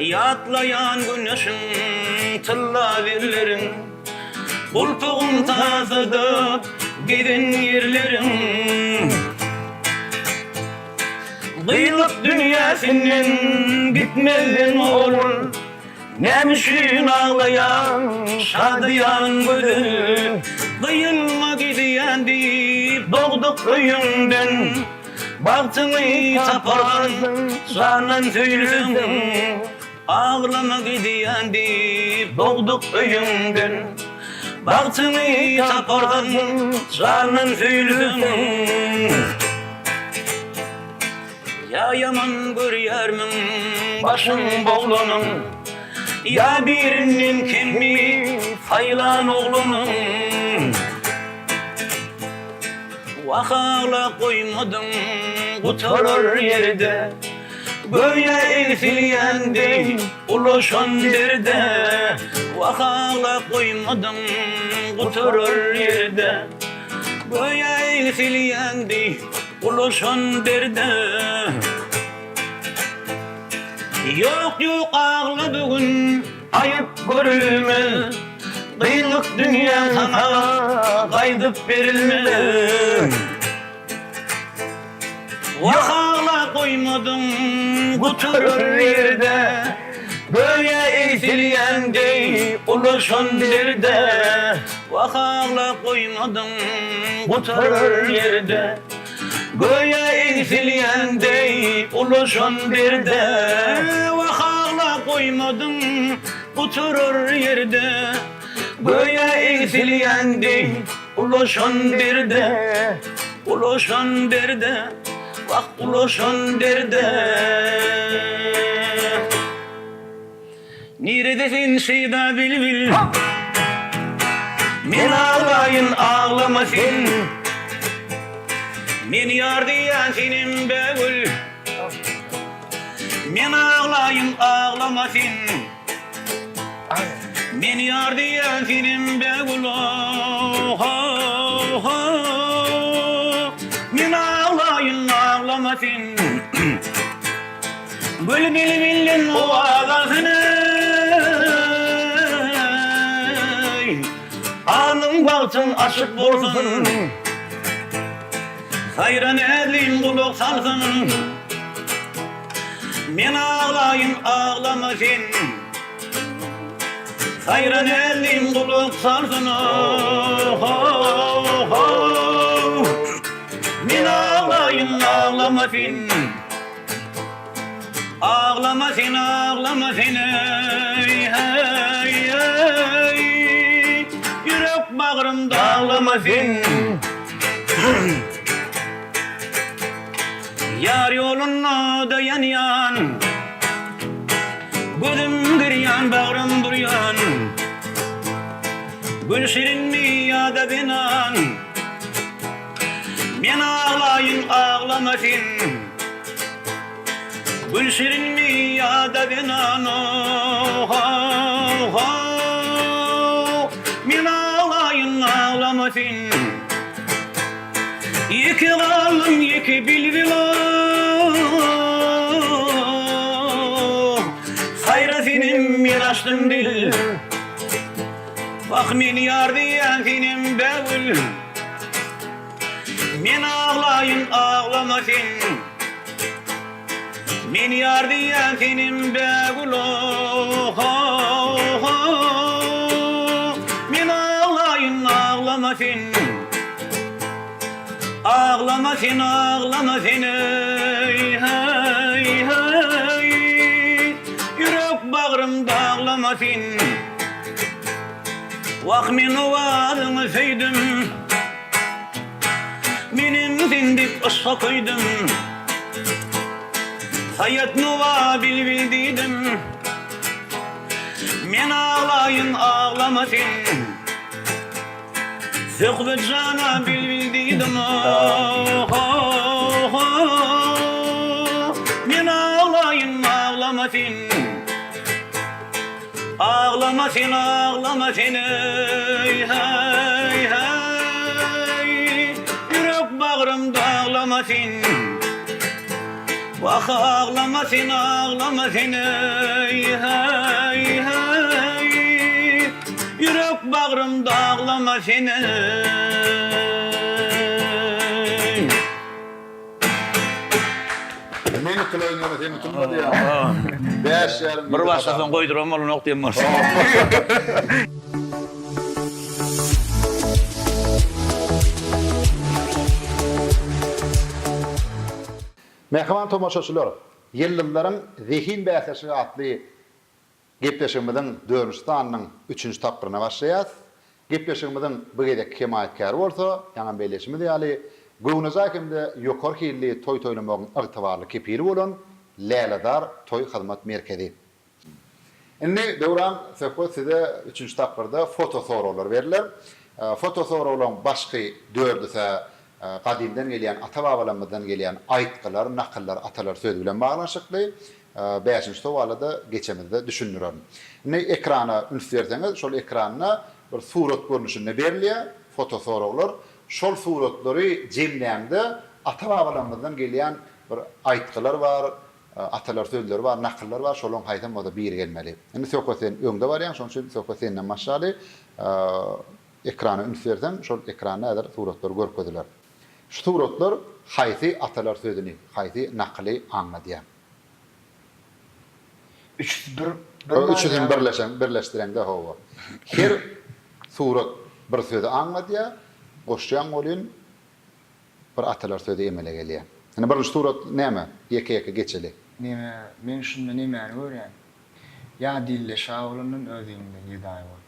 Ýatlaýan güneşiň tylla zerlerin, Gulpagyň tasadyp gezen ýerleriň. Gyýlyk dünýäsinden gitmezden owal. Näme üçin aglaýaň, şadyýan gözel? Gyýylma gidýän diýip dogduk öýüňden. Bagtyňy taparsyň, jandan söýülseň. Aglama gidýän diýip dogduk öýüňden. Bagtyňy taparsyň, jandan söýülseň. Ýa ýaman görýärmiň başyň boglanyň, Ýa birinden kemmi saýlan oglanyň? Wah aglap goýmadyň gutarar ýerde, Göýä egsilýän deý ulaşan derde. Wah aglap goýmadyň gutarar ýerde, Göýä egsilýän deý Ulaşan derde. Ýok ýok agla bu gün aýyp görülmez Gyýlyk dünýä saňa gaýdyp berilmez Wah agla goýmadyň gutarar ýerde Göýä egsilýän deý ulaşan derde Wah agla goýmadyň gutarar ýerde Göýä egsilýän deý ulaşan derde Wah agla goýmadyň gutarar ýerde Göýä egsilýän deý ulaşan derde Ulaşan derde Wah ulaşan derde Nirede sen şeýda bilbil Men aglaýyn aglama sen Men ýar diýýän senem bägül Men aglaýyn aglama sen Men ýar diýýän senem bägül oh-ho-ho Men aglaýyn aglama sen Gül bilbilden owaz alsyn eý, Alnyň bagtyň açyk bolsun, Saýra näzlim gulak salsyn. Men aglaýyn aglama sen, Saýra näzlim gulak salsyn oh-ho-ho. Men aglaýyn aglama sen. Aglama sen aglama sen eý heý eý Ýürek bagrym daglama sen Ýar ýolunda ýanýan Gözüm girýan bagrym burýan Gül şirinmi ýa-da zenan Men aglaýyn aglama sen Gül şirinmi ýa-da zenan oh-oh-oh Men aglaýyn aglama sen Ýeke galdym ýeke bilbil oh Saýra senem men açdym dil Wah men ýar diýýän senem bägül Men aglaýyn aglama sen Men ýar diýýän senem bägül oh-oh-oh Men aglaýyn aglama sen. Aglama sen aglama sen eý heý heý Ýürek bagrym daglama sen Wah men owazyňy söýdüm Menem sen dek yşga köýdüm Saýat Nowa bilbil diýdim Men aglaýyn aglama sen Söhbet jana bilbil diýdim oh Men aglaýyn aglama sen Aglama sen aglama sen eý heý heý Ýürek bagrym daglama sen Wah aglama sen aglama sen eý heý heý Ýürek bagrym daglama sen eý. Men utulaýyn ýöne sen utulma diýýän. 5,5 Bir başlasaň goýduran bolanok diýen bolsa. Mähriban tomaşaçylar, Ýyldyzlaryň zehin bäsleşigi atly gepleşigimiziň dördünji sanynyň üçünji tapgyryna başlaýarys. Gepleşigimiziň bu gezekki hemaýatkäri bolsa, ýaňam belleýşimiz ýaly, göwnejaý hem-de ýokary hilli toý toýlamagyň ygtybarly kepili bolan Lälezar toý hyzmat merkezi. Indi, Döwran, söhbet size üçünji tapgyrda foto soraglar berler. Foto soraglaryň başky dördüsä gadymdan gelýän, ata-babalarymyzdan gelýän aýtgylar, nakyllar, atalar sözi bilen baglanyşykly. Bäşinji sowala-da geçemizde düşündirerin. Indi ekrana üns berseňiz, şol ekranda bir surat görnüşinde berilýär foto soraglar. Şol suratlary jemläňde ata-babalarymyzdan gelýän bir aýtgylar bar, Atalar sözleri bar, nakyllar bar, şolaryň haýsam bolsa biri gelmeli. Indi söhbet sen öňde barýaň, şonuň üçin söhbet senden başlaly. Ekrana üns berseň, şol ekranda häzir suratlar görkeziler. Şu suratlar haýsy atalar sözüni, haýsy nakyly aňladýar? Üçüsi bir bir Üçüsini birleşen, birleşdireňde hawa. Her surat bir sözi aňladýar, goşýaň welin Bir atalar sözi emele gelýär. Indi birinji surat näme? Ýeke-ýeke geçeli. Neme, men şunda nemäni görýän? Ýa dilde şa bolandan öz iliňde gedaý bol.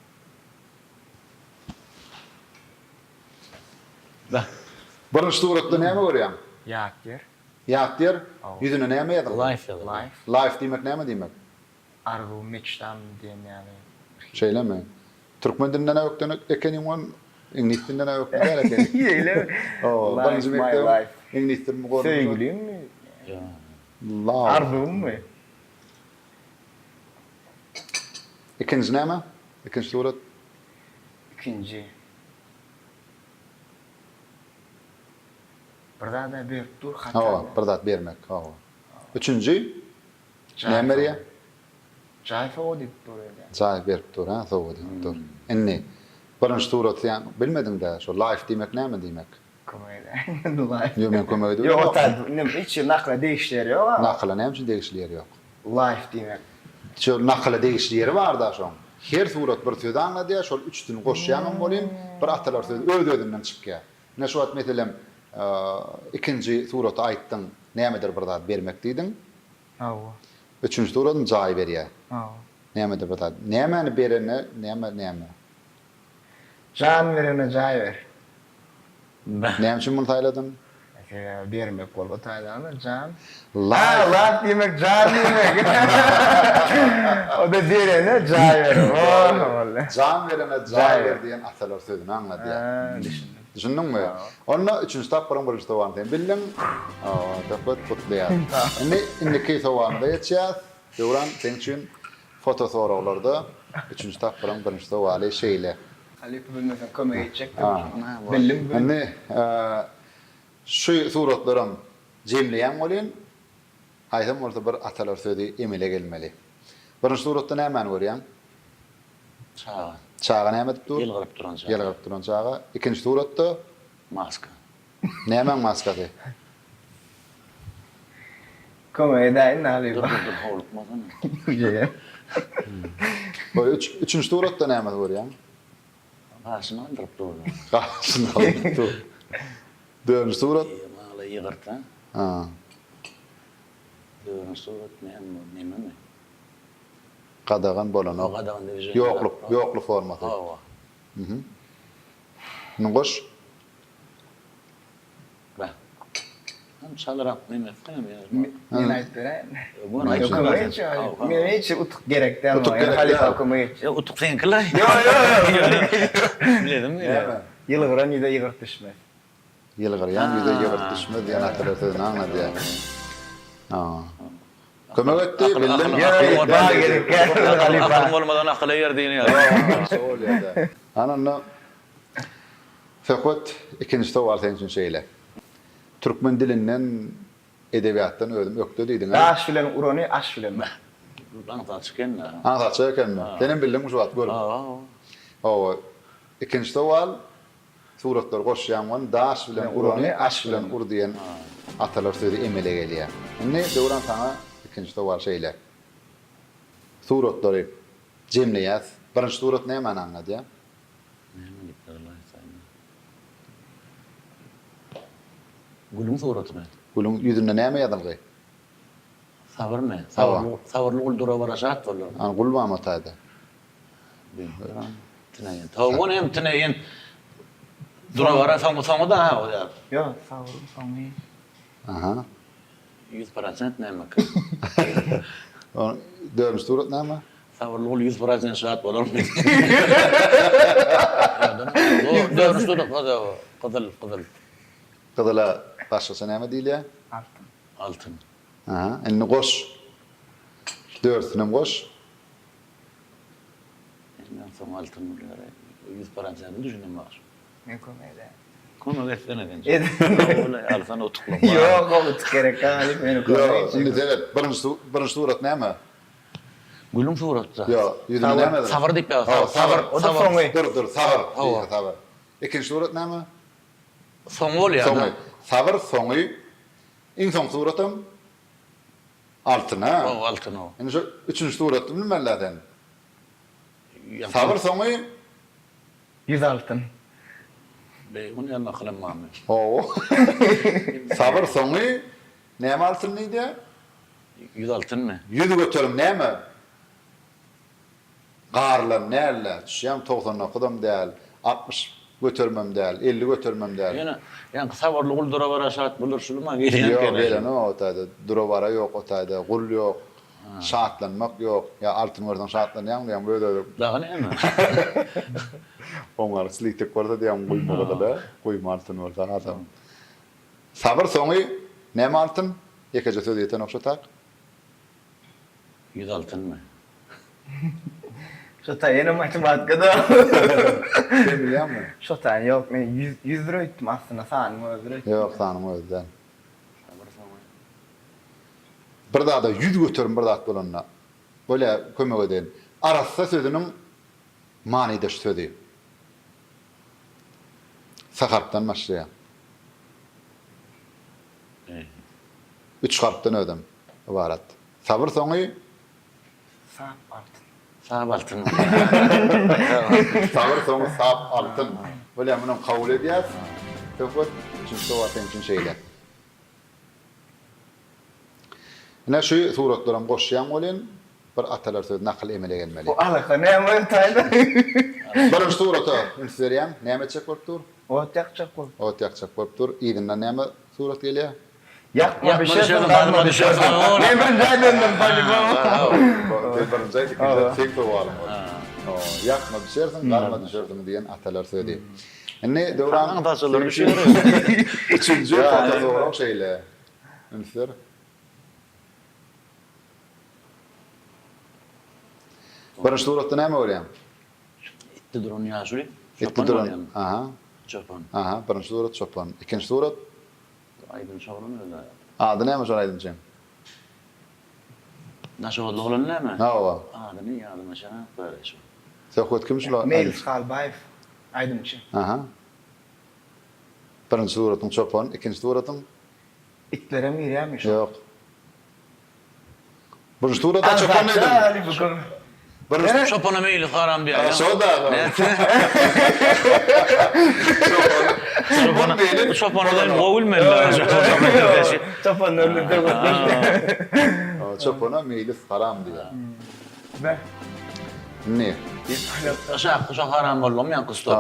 Birinji suratda näme görýäň? Ýat ýer. Ýat ýer? Ýüzüne näme ýazylgy? Life ýazylgy. Life. Life diýmek näme diýmek? Arzuw, meçtam diýen ýaly. Şeýlemi? Türkmen dilinden-ä ökden ekeniň ol, iňlis dilinden-ä ökde däl ekeniň. Şeýlemi? Hawa, birinji Life, my mekdebiň life. iňlis dili mugallymyny. Söýgülimmi? Love. Arzuwymmy? Ikinji näme? Ikinji surat. Ikinji. Bir zad-a berip dur, hatar. Hawa, bir zat bermek, hawa. Üçünji? Näme berýär? Jaý sowgat edip dur öýdýän. Jaý berip dur, hä, sowgat edip dur. Indi, birinji suraty sen bilmediň-dä, şo life diýmek näme diýmek? Kömek edäýiň indi life. Ýok, men kömek edip Ýok, o taýda indi hiç ýeri nakyla degişli ýeri ýok-a. Nakyla näme üçin degişli ýeri ýok? Life diýmek. Şo nakyla degişli ýeri bar-da şoň. Her surat bir sözi aňladýar, şol üçüsini goşýaňam welin, bir atalar sözi öz-özünden çykýar. Ine şu wagt meselem, ikinji suraty aýtdyň, nämedir bir zat bermek diýdiň. Hawa. Üçünji suradyny jaý berýär. Hawa. Nämedir bir zat. Nämäni berene näme näme? Jan berene jaý ber. Näme üçin muny saýladyň? Sebäbi bermek bolup otaýdagmy jan. Life. Ha, life diýmek jan diýmek. O-da berene jaý ber. Oh, boldy. Jan berene jaý ber diýen atalar sözüni aňladýar. Ha, düşündim. Düşündiňmi? Onda üçünji tapgyryň birinji sowalyny sen bildiň. Söhbet gutlaýas. Indi indiki sowalymyza geçýäs. Döwran, seň üçin foto soraglarda üçünji tapgyryň birinji sowaly şeýle. Halypa bilmeseň kömek etjekdim. Bildim. Indi şu suratlaram jemleýäň welin, haýsam bolsa bir atalar sözi emele gelmeli. Birinji suratda nämäni görýäň? Çaga. Çaga näme edip dur? Ýylgyryp duran çaga. Ýylgyryp duran çaga. Ikinji suratda? Maska. Nämäň maskasy? Kömek edäýin halypa. Dur dur dur howlukmasana. Ýeýe. Goý üç üçünji suratda näme görýäň? Gaşyny galdyryp dur. Gaşyny galdyryp dur. Dördünji surat. Maňlaý ýygyrt ha. Ha. Dördünji surat näme bu? Nememi? Gadagan bolanok. Gadagan diýip Ýokluk, ýokluk formasy. Hawa. Mhm. Indi goş. Beh. Hem çalyrak neme etseňem ýa. Men aýdyp beräýin. Göni aýt. Kömek etjek. Men hiç utuk gerek däl. Utuk gerek däl. Halypa kömek etjek. Ýok, utuk seňki-laý. Ýok, ýok, ýok. Bilesim gelýär. Ýylgyran ýüze ýygyrt düşmez. Ýylgyrýan ýüze ýygyrt düşmez diýen atalar sözüni aňladýar. Kömek etdi, bildim. Akylyň bolmadan akyla ýer diýen ýaly. Şo bolýar-da. Ana onda Söhbet, ikinji sowal seň üçin şeýle. Türkmen dilinden, edebiýatdan özüm ökde diýdiň-ä? Daş bilen urany aş bilen ur. Aňsatjyk eken-dä. Aňsatjyk ekenmi? Senem bildiňmi şu wagt görüp? Hawa. Hawa. Ikinji sowal, Suratlary goşýaň ony daş bilen urany aş bilen ur diýen atalar sözi emele gelýär. Indi Döwran saňa ikinji sowal şeýle. Suratlary jemleýäs. Birinji surat nämäni aňladýar? Näme diýipdir aýtsaýyn. Gülüň suratyny. Gülüň ýüzünde näme ýazylgy? Sabyrmy? Sabyrly sabyrly gul dura-bara şat bolar. Ana gul barmy o taýda? Tüneýin. Towgun hem tüneýin. Dura-bara soňy soňy da ha o ýa. Ýok, sabyrly soňy. Aha. 100% näme? Dördünji surat näme? Sabyrly gul 100% şat bolarmy? Dördünji surat gyzyl, gyzyl. Gyzyla başgaça näme diýilýär? Altyn. Altyn. Aha, indi goş. Dördüsinem goş. Ondan soň altyn bolýar. 100 prosenti düşünen bar. Men kömek edäýin. Kömek etsene sen. Ed. Alsana utukly. Ýok, o utuk gerek galyp meni kömek Ýok, indi seret, birinji birinji surat näme? Gülüň suratda. Ýok, ýüzünde näme? Sabyr diýip ýaz. Sabyr. O-da soňy. Dur, dur, sabyr. Diýse sabyr. Ikinji surat näme? Soňy bolýar. Soňy. Sabyr soňy. Iň soňky suratam Altyn-a. Hawa, altyn o. Indi şu üçünji suraty bilmeli-dä sen. Sabyr soňy. Ýüz altyn. Beý, ony ýaly akylam barmy? Hawa. Sabyr soňy näme altyn diýdýä? Ýüz altynmy? Ýüz göterim näme? Garylan däl-de, düşýäňmi, 99-am däl, 60 göterimem däl, 50 göterimem däl. Ýöne, ýaňky sabyrly gul dura-bara şat bolar, şulam-a gelýän Ýok, gelenok o taýda. Dura-bara ýok o taýda, gul ýok, şatlanmak ýok. Ýa altyn görseň şatlanýaňmy diýýäň, öz-özüň. Dagy näme? Oňar slitek bolsa diýýäň, guýma gyzyl-a, guýma altyn bolsa adam. Sabyr soňy näme altyn? Ýekeje söz ýetenok şo tak. Ýüz altynmy? Şo taý ýene matematikada. Sen bilýäňmi? Şo taý ýok, men ýüz ýüzdür öýtdüm aslynda sanyň özüdir öýtdüm. Ýok, sanyň özi däl. Sabyr soňy. Bir zada 100% bir zat bolanda, bolýa kömek edeýin. Arassa sözüniň manydaş sözi. S harpdan başlaýar. Üç harpdan özem ybarat. Sabyr soňy. Sap altyn. Sap altyn. Sabyr soňy sap altyn. Bolýa munam kabul edýäs. Söhbet üçünji sowal seň üçin şeýle. Ine şu suratlaram goşýaň welin bir atalar sözi nakyl emele gelmeli. Bu alaka näme taýda? Birinji surata üns berýäň, näme etjek bolup dur? Ot ýakjak bolup. Ot ýakjak bolup dur. Yzyndan näme surat gelýär? Ýakma bişersiň, gazma düşersiň. Men birinji aýdandan polibom. Sen birinji aýt, ikinji aýt, seň sowalyň bolsun. Ýakma bişersiň, gazma düşersiň diýen atalar sözi. Indi Döwran, seň üçin üçünji fotosorag şeýle. Üns ber. Birinji suratda näme görýäň? Itde duran ýaşuly. Itde duran, aha. Çopan. Aha, birinji surat çopan. Ikinji surat? Aýdymçy oglan özi. Ady näme şol aýdymçyň? Daşoguzly oglan näme? Hawa. Adyny ýadyma düşenok bäri şu. Söhbet kim şul? Meýlis Halbaýew aýdymçy. Aha. Birinji suratyň çopan, ikinji suratyň? Itlerem girýärmi şo? Ýok. Birinji suratda çopan diýdim. Birinji Çopana meýlis haram diýýär. Şo-da. Çopana, meýlis çopana ben gowy bilmeli. Çopanlar bilen söhbetleşdi. Çopana meýlis haram diýýär. Beh. Indi. Aşakky şo haram boldumy ýaňky stol?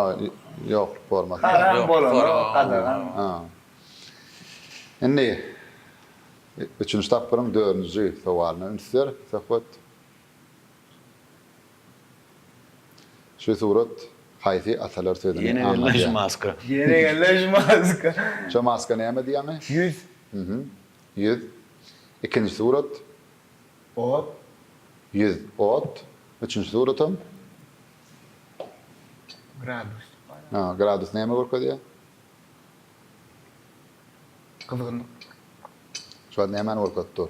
Ýok, bolmaz. Haram bolanok, gadagan. Indi üçünji tapgyryň dördünji sowalyna üns ber, Söhbet. Şu surat haýsy atalar sözüni Ýene geldi aňladýar? şu maska. Ýene geldi şu maska. Şo maska näme diýýäňi? Ýüz. Mhm. Ýüz. Ikinji surat. Ot. 100 ot. Üçünji suratam. Gradus. Ha, gradus näme görkezýär? Gyzgynlyk. Şu wagt nämäni görkezip dur?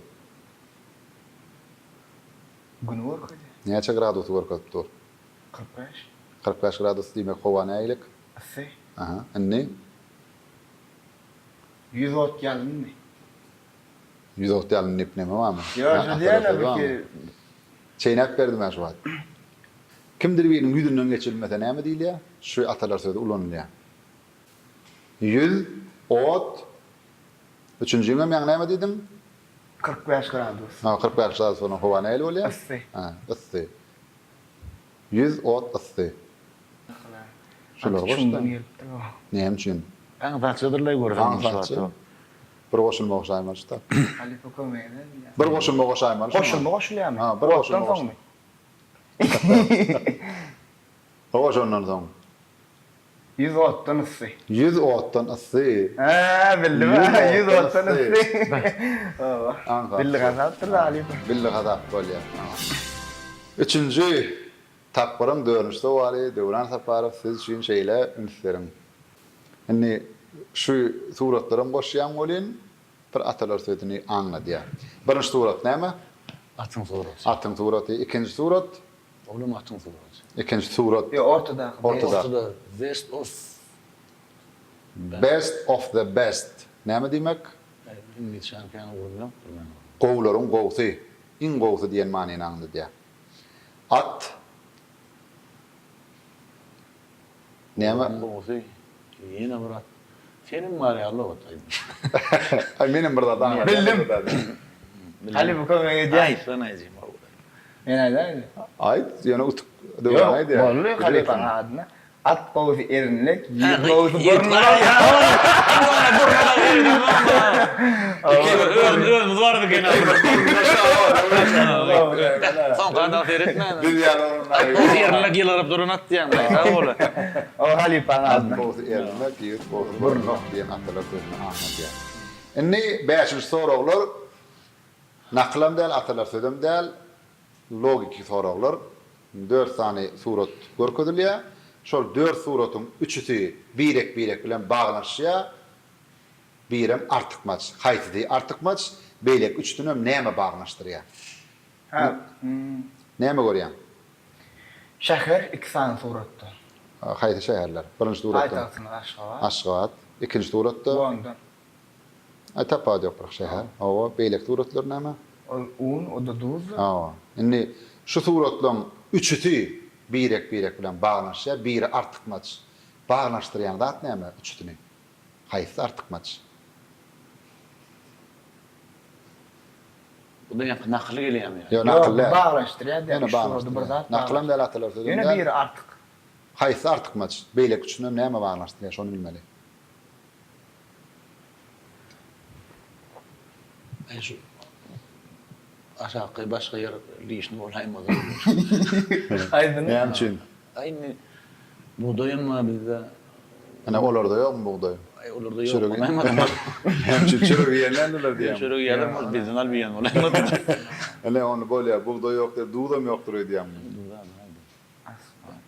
Güni görkezýär. Näçe gradusy görkezip dur? 45. 45 gradus diýmek howa nägilik? Yssy. Aha, indi? 100 ot ýalynmy? 100 ot ýalyn diýip neme barmy? Ýok, şo diýýän-ä bir Çeýnäp berdim-ä şu wagt. Kimdir biriniň ýüzünden geçilmese näme diýilýär? Şu atalar sözi ulanylýar. Ýüz, ot, üçünjiňem ýaňy näme diýdiň? 45 gradus. Ha, 45 gradus bolan howa nähili bolýar? Yssy. Ha, yssy. Ýüz, ot, yssy. Şulary goşdum. Näme üçin? Aňsatjadyrlaý görseň. Aňsatja. Bir goşulma goşaýmaly şuda. Halypa kömek eder. Bir goşulma goşaýmaly şuňa. Goşulma goşulýarmy? Ha, bir goşulma Otdan soňmy? Hawa, şondan soň. Ýüz otdan yssy. Ýüz otdan yssy. Hä, bildim hä, ýüz otdan yssy. Hawa. Aňsat. Bildi hasapdyr da halypa. Bildi hasap bolýar. Üçünji tapgyryň dördünji sowaly Döwran Saparow siz üçin şeýle üns beriň. Indi şu suratlaram goşýaň welin bir atalar sözüni aňladýar. Birinji surat näme? Atyň suraty. Atyň suraty. Ikinji surat? Olam atyň suraty. Ikinji surat. Ýok, ortadaky. Ortadaky. Ortada best of Best of the best näme diýmek? Iňlisçäni kän ugrum ýokdur meniň. Gowularyň gowusy, iň gowusy diýen manyny aňladýar. At Näme? Iň gowusy ýene bir at. Senem bar ýaly ot aýdym. Aý menem bir zat aňladýan. Bildim. Halypa kömek edýär. Aýtsana ejim oglan. Men aýdaýynmy? Aýt, ýöne utuk Döwran aýdýar. Ýok, boldy halypaň adyna. At gowusy erinlek, ýigit gowusy burnulak. Özümiz bardyk ene. Soňky adam seretmän. Biz ýaly oglanlar. At gowusy erinlek ýylgyryp duran at diýýäň. Sag bol. O halypaň At adyna. gowusy erinlek, ýigit gowusy burnulak diýen atalar sözüni aňladýar. Indi bäşinji soraglar nakylam däl, atalar sözem däl. Logiki soraglar, Dört sany surat görkezilýär. Şol dört suratyň üçüsi birek-birek bilen baglanyşýar, birem artykmaç. Haýsysy artykmaç, beýleki üçüsinem näme baglanyşdyrýar? Hä. Näme görýäň? Şäher iki sany suratda. Haýsy şäherler? Birinji suratda. Paýtagtymyz Aşgabat. Aşgabat. Ikinji suratda? London. Aý tapawudy ýok bir şäher. Hawa, beýleki suratlar näme? Ol un, o-da duzdur. Hawa. Indi şu suratlaryň üçüsi birek-birek bilen baglanyşýar, biri artykmaç. Baglanyşdyrýan zat näme üçüsini? Haýsysy artykmaç? Bu da ýaňky nakyl gelýärmi ýa? Ýok, nakyl däl. Ýok, baglanyşdyrýar däl. Ýöne baglanyşdyrýar. Nakylam däl, atalar sözem däl. Ýöne biri artyk. Haýsysy artykmaç? Beýleki üçüsinem näme baglanyşdyrýar, şony bilmeli. Aý şu aşaky başga ýer lişni bolaýmasa. Aýdyň. Näme üçin? Aý indi bugdaýam bar bizde. Ine olarda ýokmy bugdaý? Aý olarda ýok bolaýmasa. Näme üçin çörek iýenlerdirler diýýäňmi? Çörek iýerler ol bizden alyp iýen bolaýmasa. Ine ony bolýar bugdaý ýok diýip duzam ýokdur öýdýäňmi? Duzam ýokdur. Asman.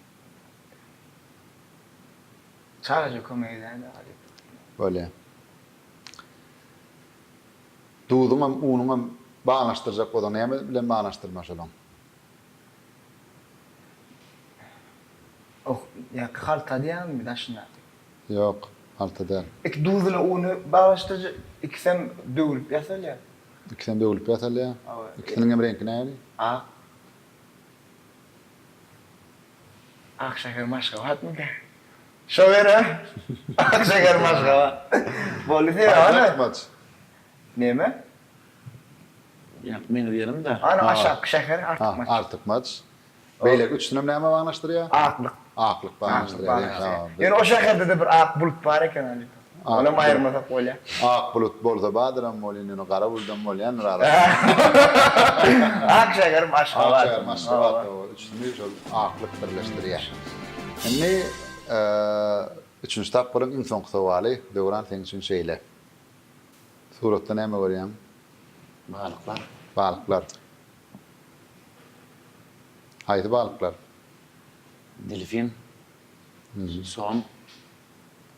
Çagaja kömek edäýdä halypa. Bolýa. Duzuňam, unuňam baglanyşdyrjak bolsaň näme bilen baglanyşdyrmaly şolaň? Oh, ýa halta diýýäňmi daşyndaky? Ýok, halta däl. Iki duz bilen uny baglanyşdyrjak, ikisem döwlüp ýasalýar. Ikisem döwlüp ýasalýar. Hawa. Ikisiniňem reňki nähili? Ak. Ak şäherim Aşgabatmyka? Şo ýere Ak şäherim Aşgabat. Boldy sebäbi ana. Artykmaç. Neme? Ýa meňzeýenem-dä. Ana aşaky şäher Artykmaç. Artykmaç. Beýleki üçüsinem näme baglanyşdyrýar? Aklyk. Aklyk baglanyşdyrýar. Ýöne o şäherde-de bir ak bulut bar eken halypa. Onam aýyrmasak bolýar. Ak bulut bolsa bardyram bolýan, ýöne gara buludam bolýandyr arasynda. Ak şäherim Aşgabat. Ak şäherim Aşgabat. Üçüsini şol aklyk birleşdirýär. Indi üçünji tapgyryň iň soňky sowaly, Döwran seň üçin şeýle. Suratda näme görýäň? Balyklar. Balyklar. Haýsy balyklar? Delfin. Som.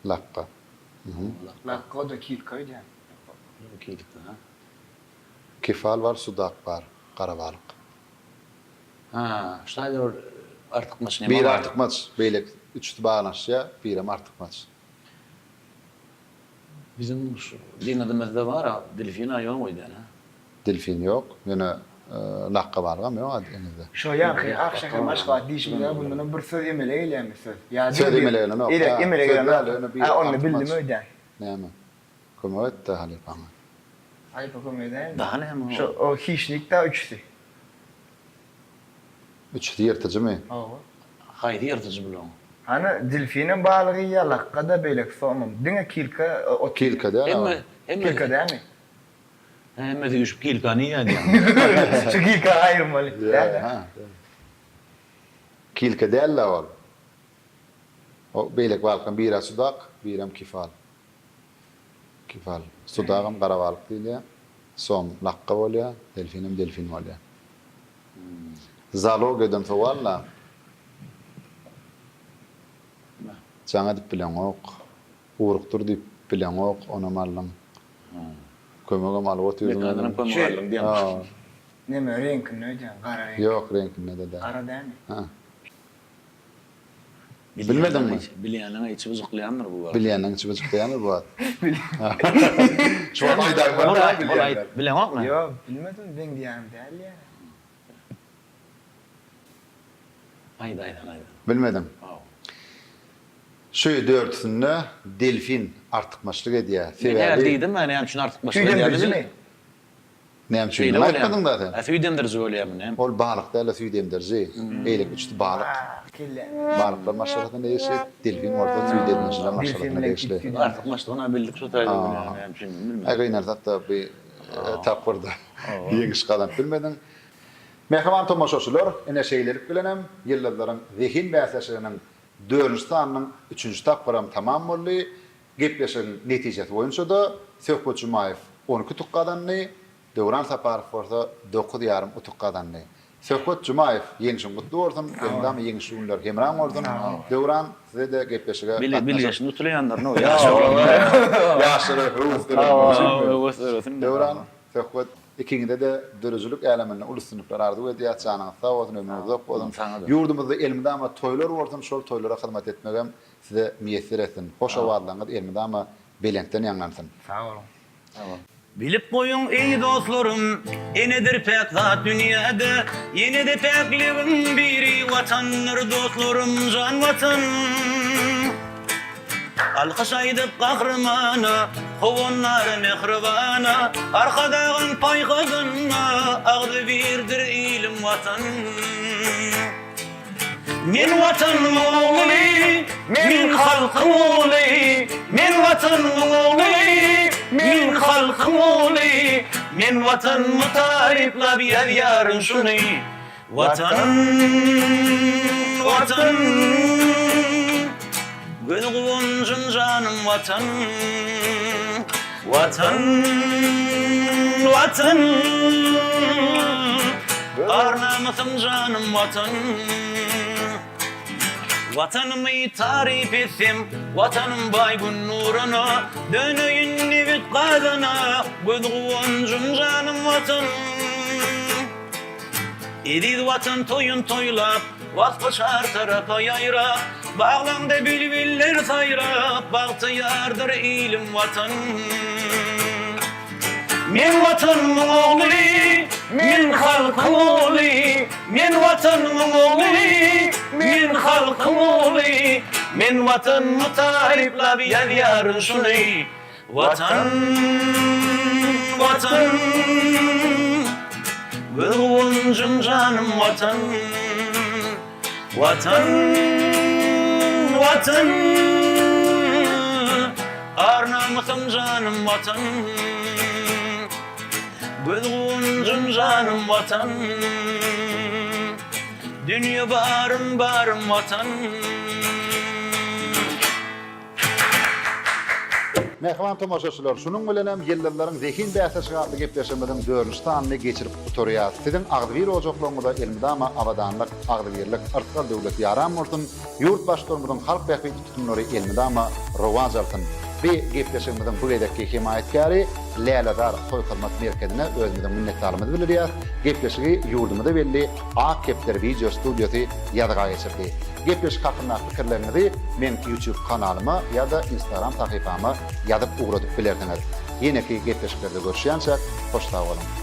Lakga. Lakga o-da kilka öýdýän. Kilka ha. Kefal bar, sudak bar, gara balyk. Ha, şu taýda bir artykmaç neme bar. Biri artykmaç, beýleki üçüsi baglanyşýar, birem artykmaç. Biziň şu deňizimizde bar-a, delfin-a ýok öýdýän-ä. Delfin ýok, ýöne lakga balygam ýok-a deňizde. Şo ýaňky ak şäherim Aşgabat diýşimiz mundanam bir söz emele gelýärmi söz? Ýa Söz emele gelenok. Emele gelenok. Hä onda bildim öýdýän. Näme? Kömek et-de halypaňa. Halypa kömek edäýinmi? Daha näme o? Şo o hişnik-dä üçüsi. Üçüsi ýyrtyjymy? Hawa. Haýsy ýyrtyjy bulaň? Hany delfinem balyk iýýär, lakga-da, beýleki somam. Diňe kilka ot iýýär. Kilka däl-a ol. Hemme Kilka dälmi? Hemmesi üýşüp kilkany iýýär diýýäň. Şu kilkany aýyrmaly. Däl-ä. Kilka däl-le ol. O beýleki balyklaryň biri-ä sudak, birem kefal. Kefal. Sudagam gara balyk diýilýär. Som lakga bolýar, delfinem delfin bolýar. Zoologiýadan sowal-la. Jaň edip bileňok. Urukdyr diýip bileňok, onam aldyň. Kömegem alyp otyrdyň. Mekandanam kömek aldyň diýýäň. Neme reňkinde öýdýän, gara reňk. Ýok, reňkinde-de däl. Gara dälmi? Hä. Bilmediňmi? Bilýänleň içi byjyklaýandyr bu wagt. Bilýänleň içi byjyklaýandyr bu wagt. Şu wagt aýdaýmaly däl bilýänler. Bileňokmy? Ýok, bilmedim, meň diýýänim däl ýa. Aýt, aýt, aýt. Bilmedim. Şu dördüsinde delfin artykmaçlyk edýär. Men häzir Sebäbi. diýdim, näme üçin artykmaçlyk edýär Süýdemdirijimi? Näme üçin? Muny aýtmadyň-da sen. Hä, süýdemdiriji bolýarmy näme? Ol balyk däl-de süýdemdiriji. Beýleki üçüsi balyk. Balyklar maşgalasyna degişli, delfin bolsa süýdemdirijiler maşgalasyna degişli. Artykmaçlygyny-a bildik şo taýda welin, näme üçindigini bilmedik. Aý gynansak-da bu tapgyrda ýeňiş gazanyp bilmediň. Mähriban tomaşaçylar, ine şeýlelik bilenem Ýyldyzlaryň zehin bäsleşiginiň dördünji sanynyň üçünji tapgyram tamam boldy. Gepleşigiň netijesi boýunça-da Söhbet Jumaýew 12 utuk gazandy, Döwran Saparow bolsa dokuz ýarym utuk gazandy. Söhbet Jumaýew, ýeňşiň gutly bolsun, elmydama ýeňişli günler hemraň bolsun. Döwran, size-de gepleşige gatnaşyp. Bilgeşin utulaýanlaryny o ýaş oglanlar. Ýaşlara höwes döretmek üçinmi? Höwes döresin. Döwran, Söhbet, ikiňize-de döredijilik äleminde uly üstünlikler arzuw edýäs. Janyňyz sag bolsun, ömrüňiz uzak bolsun. Ýurdumyzda elmydama toýlar bolsun, şol toýlara hyzmat etmegem Size miýesser etsin. Hoş owazlaryňyz elmydama belentden ýaňlansyn. Sag boluň. Sag bol. Bilip goýuň eý dostlarym, enedir päk zat dünýäde, Ýene-de päkligiň biri Watandyr dostlarym jan Watan. Alkyş aýdyp gahrymana, howandara mähribana, Arkadagyň paýhasynda agzybirdir ilim Watan. Men Watanyň ogly, men halkyň ogly, Men Watanyň ogly, men halkyň ogly, Men Watanymy taryplap ýazýaryn şuny. Watan, Watan, Göz guwanjym janym Watan, Watan, Watan, Ar-namysym janym Watan. Watanymy taryp etsem, Watanym baý gün nuruna, Döneýin nebit gazana, Göz guwanjym janym Watan. Eziz Watan toýun toýlap, Waspy çar tarapa ýaýrap, Baglaňda bilbiller saýrap, Bagtyýardyr ilim Watan. Men Watanymyň ogly, men halkyň ogly, Men Watanymyň ogly, men halkyň ogly, Men Watanymy taryplap ýazýaryn şuny. Watan, Watan, Göz guwanjym janym Watan. Watan, Watan, Ar-namysym janym Watan. Göz guwanjym janym Watan. Dünýe barym barym Watan. Mähriban tomaşaçylar, şunuň bilenem Ýyldyzlaryň zehin bäsleşigi atly gepleşigimiziň dördünji sanyny geçirip gutarýas. Siziň agzybir ojaklaryňyza elmydama abadanlyk, agzybirlik, yrsgal-döwlet ýaran bolsun, ýurt Baştutanymyzyň halk bähbitli tutumlary elmydama rowaç alsyn! Bi gepleşigimiziň bu gezekki hemaýatkäri Lälezar toý hyzmat merkezine özümiziň minnetdarlygymyzy bildirýäs. Gepleşigi ýurdumyza belli Ak kepderi wideo studiýasy ýazga geçirdi. Gepleşik hakyndaky pikirleriňizi meň YouTube kanalyma ýa-da Instagram sahypama ýazyp ugradyp bilersiňiz. Ýeneki gepleşiklerde görüşýänçäk hoş sag boluň!